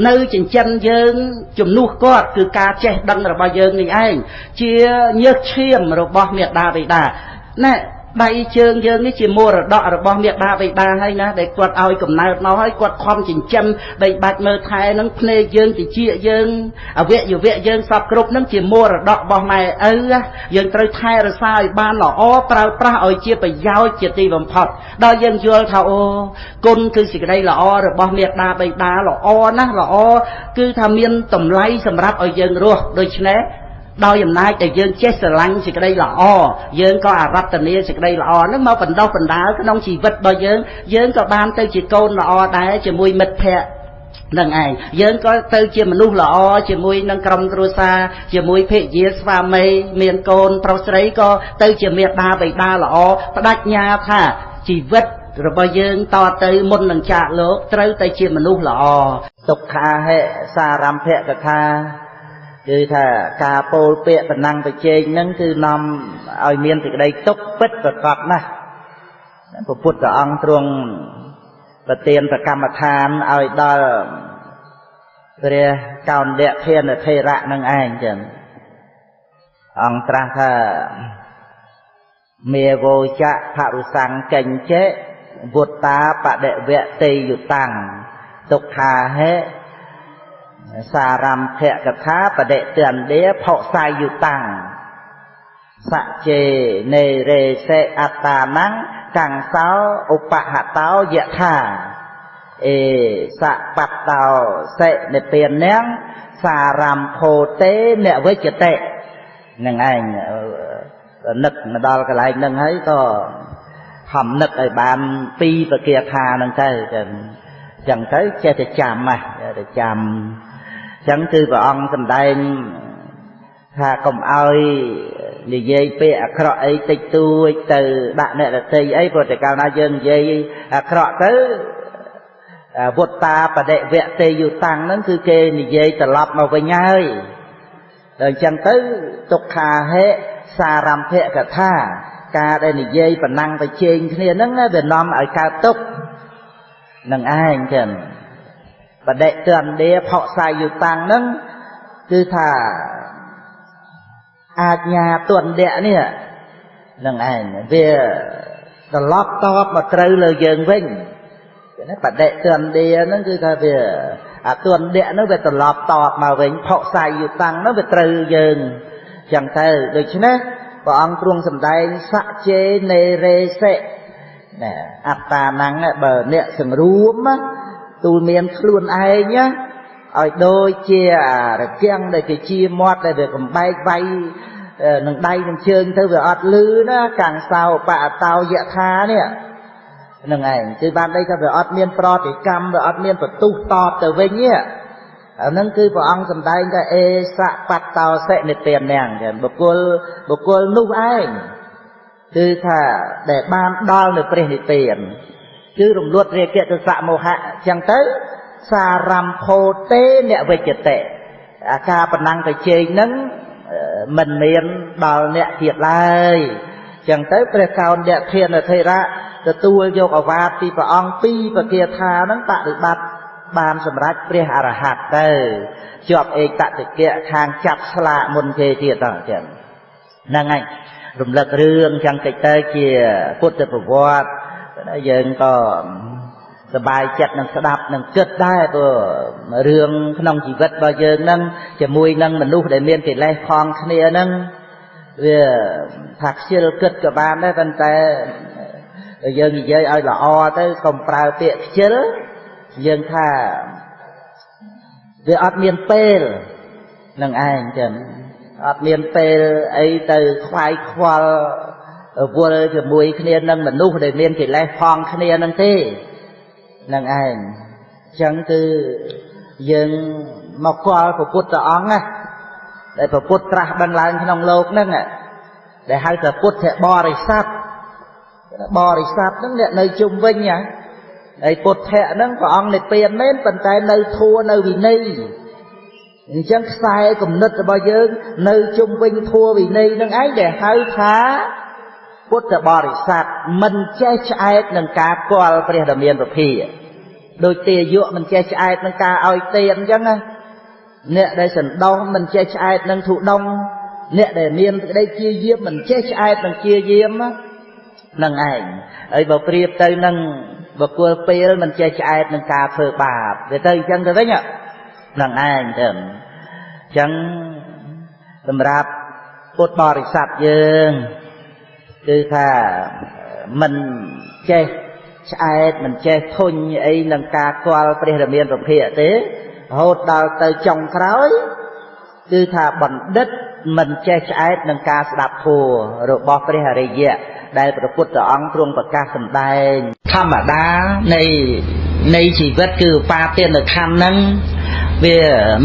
នៅចិញ្ចឹមយើងជំនួសគាត់គឺការចេះដឹងរបស់យើងនេះឯងជាញើសឈាមរបស់មេដាបិតាណែ ដៃជើងយើងនេះជាមរតករបស់មេដាបិតាហើយណាដែលគាត់ឲ្យកំណើតមកហើយគាត់ខំចិញ្ចឹមបីបាច់មើលថែនឹងភ្នែកយើងតិចយើងអវយវៈយើងសពគ្រប់នឹងជាមរតករបស់ម៉ែឪយើងត្រូវថែរក្សាឲ្យបានល្អប្រើប្រាស់ឲ្យជាប្រយោជន៍ជាទីបំផុតដល់យើងយល់ថាអូគុណគឺសេចក្តីល្អរបស់មេដាបិតាល្អណាស់ល្អគឺថាមានតម្លៃសម្រាប់ឲ្យយើងរស់ដូច្នេះដោយអំណាចដែលយើងចេះស្រឡាញ់សេចក្តីល្អយើងក៏អារតនាសេចក្តីល្អហ្នឹងមកបណ្ដោះបណ្ដាលក្នុងជីវិតរបស់យើងយើងក៏បានទៅជាកូនល្អដែរជាមួយមិត្តភក្តិនឹងឯងយើងក៏ទៅជាមនុស្សល្អជាមួយនឹងក្រុមគ្រួសារជាមួយភរិយាស្វាមីមានកូនប្រុសស្រីក៏ទៅជាមេដាបិតាល្អបដិញ្ញាថាជីវិតរបស់យើងតទៅមុននឹងចាកលោកត្រូវតែជាមនុស្សល្អទុក្ខាហិសារម្ភកថាគឺថាការពោលពាក្យបណ្ណប្រជែងហ្នឹងគឺនាំឲ្យមានសេចក្តីទុក្ខពិតប្រាកដណាស់ព្រះពុទ្ធអង្គទ្រង់ប្រទានប្រកម្មដ្ឋានឲ្យដល់ព្រះកោណ្ឌធានថេរៈនឹងឯងចឹងអង្គត្រាស់ថាមេវោចៈភរុសង្កញ្ចេវុតាបដិវតិយុតាំងទុក្ខាហិសារម្ភកថាបដិទន្ទាផុសាយុតាំងសច្ចេនេរេសេអត្តានំកង្សោឧបហតោយថាអេសបត្តោសិនិព្វានំសារម្ភោទេនវិជ្ជតិនឹងឯងនឹកមកដល់កន្លែងនឹងហើយក៏ខំនឹកឲ្យបានពីរប្រគាថានឹងទៅចឹងទៅចេះតែចាំហ៎តែចាំចឹងគឺព្រះអង្គសម្ដែងថាកុំឲ្យនិយាយពាក្យអាក្រក់អីតិចតួចទៅដាក់អ្នកដទៃអីព្រោះតែកាលណាយើងនិយាយអាក្រក់ទៅវុតាបដិវតិយុតាំងហ្នឹងគឺគេនិយាយត្រឡប់មកវិញហើយដល់ចឹងទៅទុក្ខាហិសារម្ភកថាការដែលនិយាយប្រណាំងប្រជែងគ្នាហ្នឹងវានាំឲ្យកើតទុក្ខនឹងឯងចឹងបដិទន្ទាផុសាយុតាំងហ្នឹងគឺថាអាជ្ញាទន្ទៈនេះនឹងឯងវាត្រឡប់តបមកត្រូវលើយើងវិញណាបដិទន្ទាហ្នឹងគឺថាវាអាទន្ទៈហ្នឹងវាត្រឡប់តបមកវិញផុសាយុតាំងហ្នឹងវាត្រូវយើងចឹងទៅដូច្នេះព្រះអង្គទ្រង់សម្ដែងសច្ចេនេរេសិណាអត្តានំបើអ្នកសង្រួមទូលមានខ្លួនឯងណាឲ្យដូចជារគាំងដែលគេជាមាត់ដែលវាកំបែកវាយនឹងដៃនឹងជើងទៅវាអត់លឺណាកាំងសោបអតោយថានេះនឹងឯងគឺបានន័យថាវាអត់មានប្រតិកម្មវាអត់មានបន្ទុះតបទៅវិញនេះអាហ្នឹងគឺព្រះអង្គសម្ដែងថាអេសបត្តោសិនិព្វានំចឹងបុគ្គលនោះឯងគឺថាដែលបានដល់នៅព្រះនិព្វានគឺរំលត់រាគៈទសៈមោហៈចឹងទៅសារម្ភោទេនវិជ្ជតិអាការប្រណាំងប្រជែងហ្នឹងមិនមានដល់អ្នកទៀតឡើយចឹងទៅព្រះកោណ្ឌធានថេរៈទទួលយកឱវាទពីព្រះអង្គពីរប្រគាថាហ្នឹងបដិបត្តិបានសម្រេចព្រះអរហន្តទៅជាប់ឯកតតិកៈខាងចាប់ស្លាកមុនគេទៀតដល់ចឹងហ្នឹងហើយរំលឹករឿងចឹងតិចទៅជាពុទ្ធប្រវត្តិយើងក៏សប្បាយចិត្តនឹងស្ដាប់នឹងគិតដែរព្រោះរឿងក្នុងជីវិតរបស់យើងហ្នឹងជាមួយនឹងមនុស្សដែលមានកិលេសផងគ្នាហ្នឹងវាថាខ្ជិលគិតក៏បានដែរប៉ុន្តែយើងនិយាយឲ្យល្អទៅកុំប្រើពាក្យខ្ជិលយើងថាវាអត់មានពេលនឹងឯងចឹងអត់មានពេលអីទៅខ្វាយខ្វល់វល់ជាមួយគ្នានឹងមនុស្សដែលមានកិលេសផងគ្នានឹងទេនឹងឯងចឹងគឺយើងមកគាល់ព្រះពុទ្ធអង្គណាដែលព្រះពុទ្ធត្រាស់ដឹងឡើងក្នុងលោកហ្នឹងដែលហៅថាពុទ្ធបរិស័ទបរិស័ទហ្នឹងអ្នកនៅជុំវិញណាហើយពុទ្ធៈហ្នឹងព្រះអង្គនិព្វានមែនប៉ុន្តែនៅធัวនៅវិន័យអញ្ចឹងខ្សែគំនិតរបស់យើងនៅជុំវិញធัวវិន័យហ្នឹងឯងដែលហៅថាពុទ្ធបរិស័ទមិនចេះឆ្អែតនឹងការគាល់ព្រះដ៏មានព្រះភិដូចទាយកមិនចេះឆ្អែតនឹងការឲ្យទានអញ្ចឹងណាអ្នកដែលសន្តោសមិនចេះឆ្អែតនឹងធុដងអ្នកដែលមានក្តីជាយាមមិនចេះឆ្អែតនឹងជាយាម នឹងឯងហើយបើប្រៀបទៅនឹងបុគ្គលពេលមិនចេះឆ្អែតនឹងការធ្វើបាបវាទៅអញ្ចឹងទៅវិញនឹងឯងទៅអញ្ចឹងសម្រាប់ពុទ្ធបរិស័ទយើងគឺថាមិនចេះឆ្អែតមិនចេះធុញអីនឹងការគាល់ព្រះរាមាប្រភិយទេរហូតដល់ទៅចុងក្រោយគឺថាបណ្ឌិតមិនចេះឆ្អែតនឹងការស្ដាប់ធម៌របស់ព្រះអរិយៈដែលព្រះពុទ្ធអង្គទ្រង់ប្រកាសសម្ដែងធម្មតានៃជីវិតគឺឧបាទានខណ្ឌហ្នឹងវា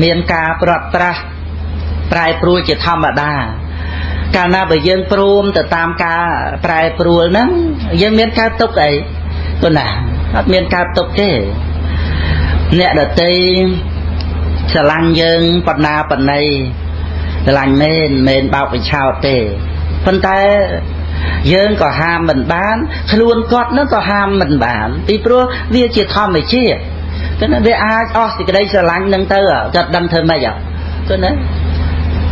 មានការប្រត់ប្រាស់ប្រែប្រួលជាធម្មតាកាលណាបើយើងព្រមទៅតាមការប្រែប្រួលហ្នឹងយើងមានការទុកអីប៉ុណ្ណាអត់មានការទុកទេអ្នកដទៃស្រឡាញ់យើងបណ្ណាបណ្ណីស្រឡាញ់មែនបោកបញ្ឆោតទេប៉ុន្តែយើងក៏ហាមមិនបានខ្លួនគាត់នឹងក៏ហាមមិនបានពីព្រោះវាជាធម្មជាតិគឺណាវាអាចអស់សេចក្តីស្រឡាញ់នឹងទៅគាត់ដឹងធ្វើម៉េចគឺណា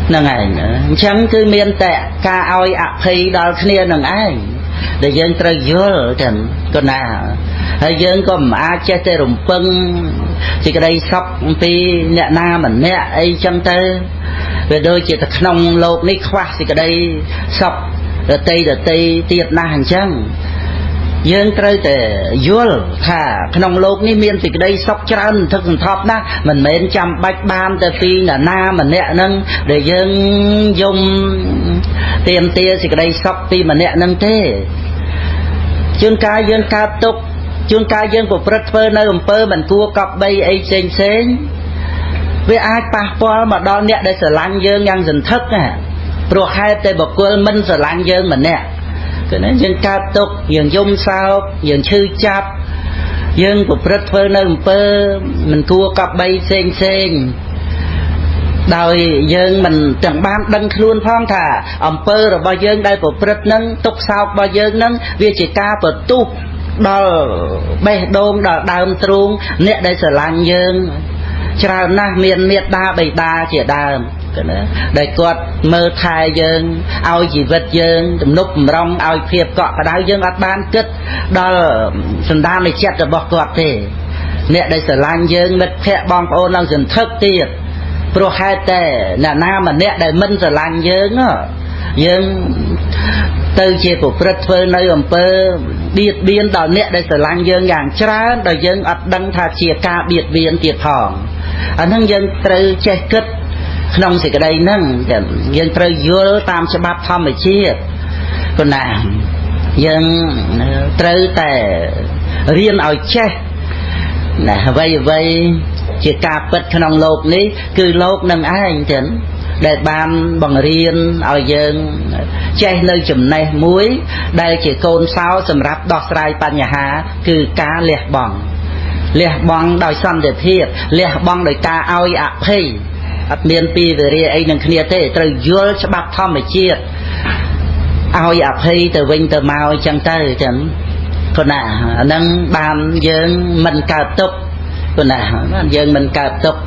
ហ្នឹងឯងអញ្ចឹងគឺមានតែការឲ្យអភ័យដល់គ្នានឹងឯងដែលយើងត្រូវយល់ចឹងក៏ណាហើយយើងក៏មិនអាចចេះតែរំពឹងសេចក្តីសុខពីអ្នកណាម្នាក់អីចឹងទៅវាដូចជាទៅក្នុងលោកនេះខ្វះសេចក្តីសុខដតីដតីទៀតណាស់អញ្ចឹងយើងត្រូវតែយល់ថាក្នុងលោកនេះមានសេចក្តីសុខច្រើនធឹកសន្ធប់ណាស់មិនមែនចាំបាច់បានតែពីនរណាម្នាក់ហ្នឹងដែលយើងយំទាមទារសេចក្តីសុខពីម្នាក់ហ្នឹងទេជួនកាលយើងកើតទុក្ខជួនកាលយើងប្រព្រឹត្តធ្វើនៅអំពើមិនគួរកប់បីអីផ្សេងផ្សេងវាអាចប៉ះពាល់មកដល់អ្នកដែលស្រឡាញ់យើងយ៉ាងសន្ធឹកណាព្រោះហេតុតែបុគ្គលមិនស្រឡាញ់យើងម្នាក់គឺណាយើងកើតទុក្ខយើងយំសោកយើងឈឺចាប់យើងប្រព្រឹត្តធ្វើនៅអំពើមិនគួរកប់បីផ្សេងផ្សេងដោយយើងមិនទាំងបានដឹងខ្លួនផងថាអំពើរបស់យើងដែលប្រព្រឹត្តនឹងទុក្ខសោករបស់យើងនឹងវាជាការបន្ទុះដល់បេះដូងដល់ដើមទ្រូងអ្នកដែលស្រឡាញ់យើងច្រើនណាស់មានមេត្តាបិតាជាដើមគឺណាដែលគាត់មើលថែយើងឲ្យជីវិតយើងទំនុកបំរុងឲ្យភាពកក់ក្ដៅយើងអត់បានគិតដល់សន្តាននៃចិត្តរបស់គាត់ទេអ្នកដែលស្រឡាញ់យើងមិត្តភក្តិបងប្អូននឹងសន្ធឹកទៀតព្រោះហេតុតែអ្នកណាម្នាក់ដែលមិនស្រឡាញ់យើងយើងទៅជាប្រព្រឹត្តធ្វើនៅអំពើបៀតបៀនដល់អ្នកដែលស្រឡាញ់យើងយ៉ាងច្រើនដែលយើងអត់ដឹងថាជាការបៀតបៀនទៀតផងអាហ្នឹងយើងត្រូវចេះគិតក្នុងសេចក្តីហ្នឹងយើងត្រូវយល់តាមច្បាប់ធម្មជាតិប៉ុណ្ណាយើងត្រូវតែរៀនឲ្យចេះណាអ្វីអ្វីជាការពិតក្នុងលោកនេះគឺលោកនឹងឯងចឹងដែលបានបង្រៀនឲ្យយើងចេះនៅចំណេះមួយដែលជាកូនសោសម្រាប់ដោះស្រាយបញ្ហាគឺការលះបង់លះបង់ដោយសន្តិភាពលះបង់ដោយការឲ្យអភ័យអត់មានពីវេរាអីនឹងគ្នាទេត្រូវយល់ច្បាប់ធម្មជាតិឲ្យអភ័យទៅវិញទៅមកអញ្ចឹងទៅចឹងគណៈអាហ្នឹងបានយើងមិនកើតទុក្ខគណៈយើងមិនកើតទុក្ខ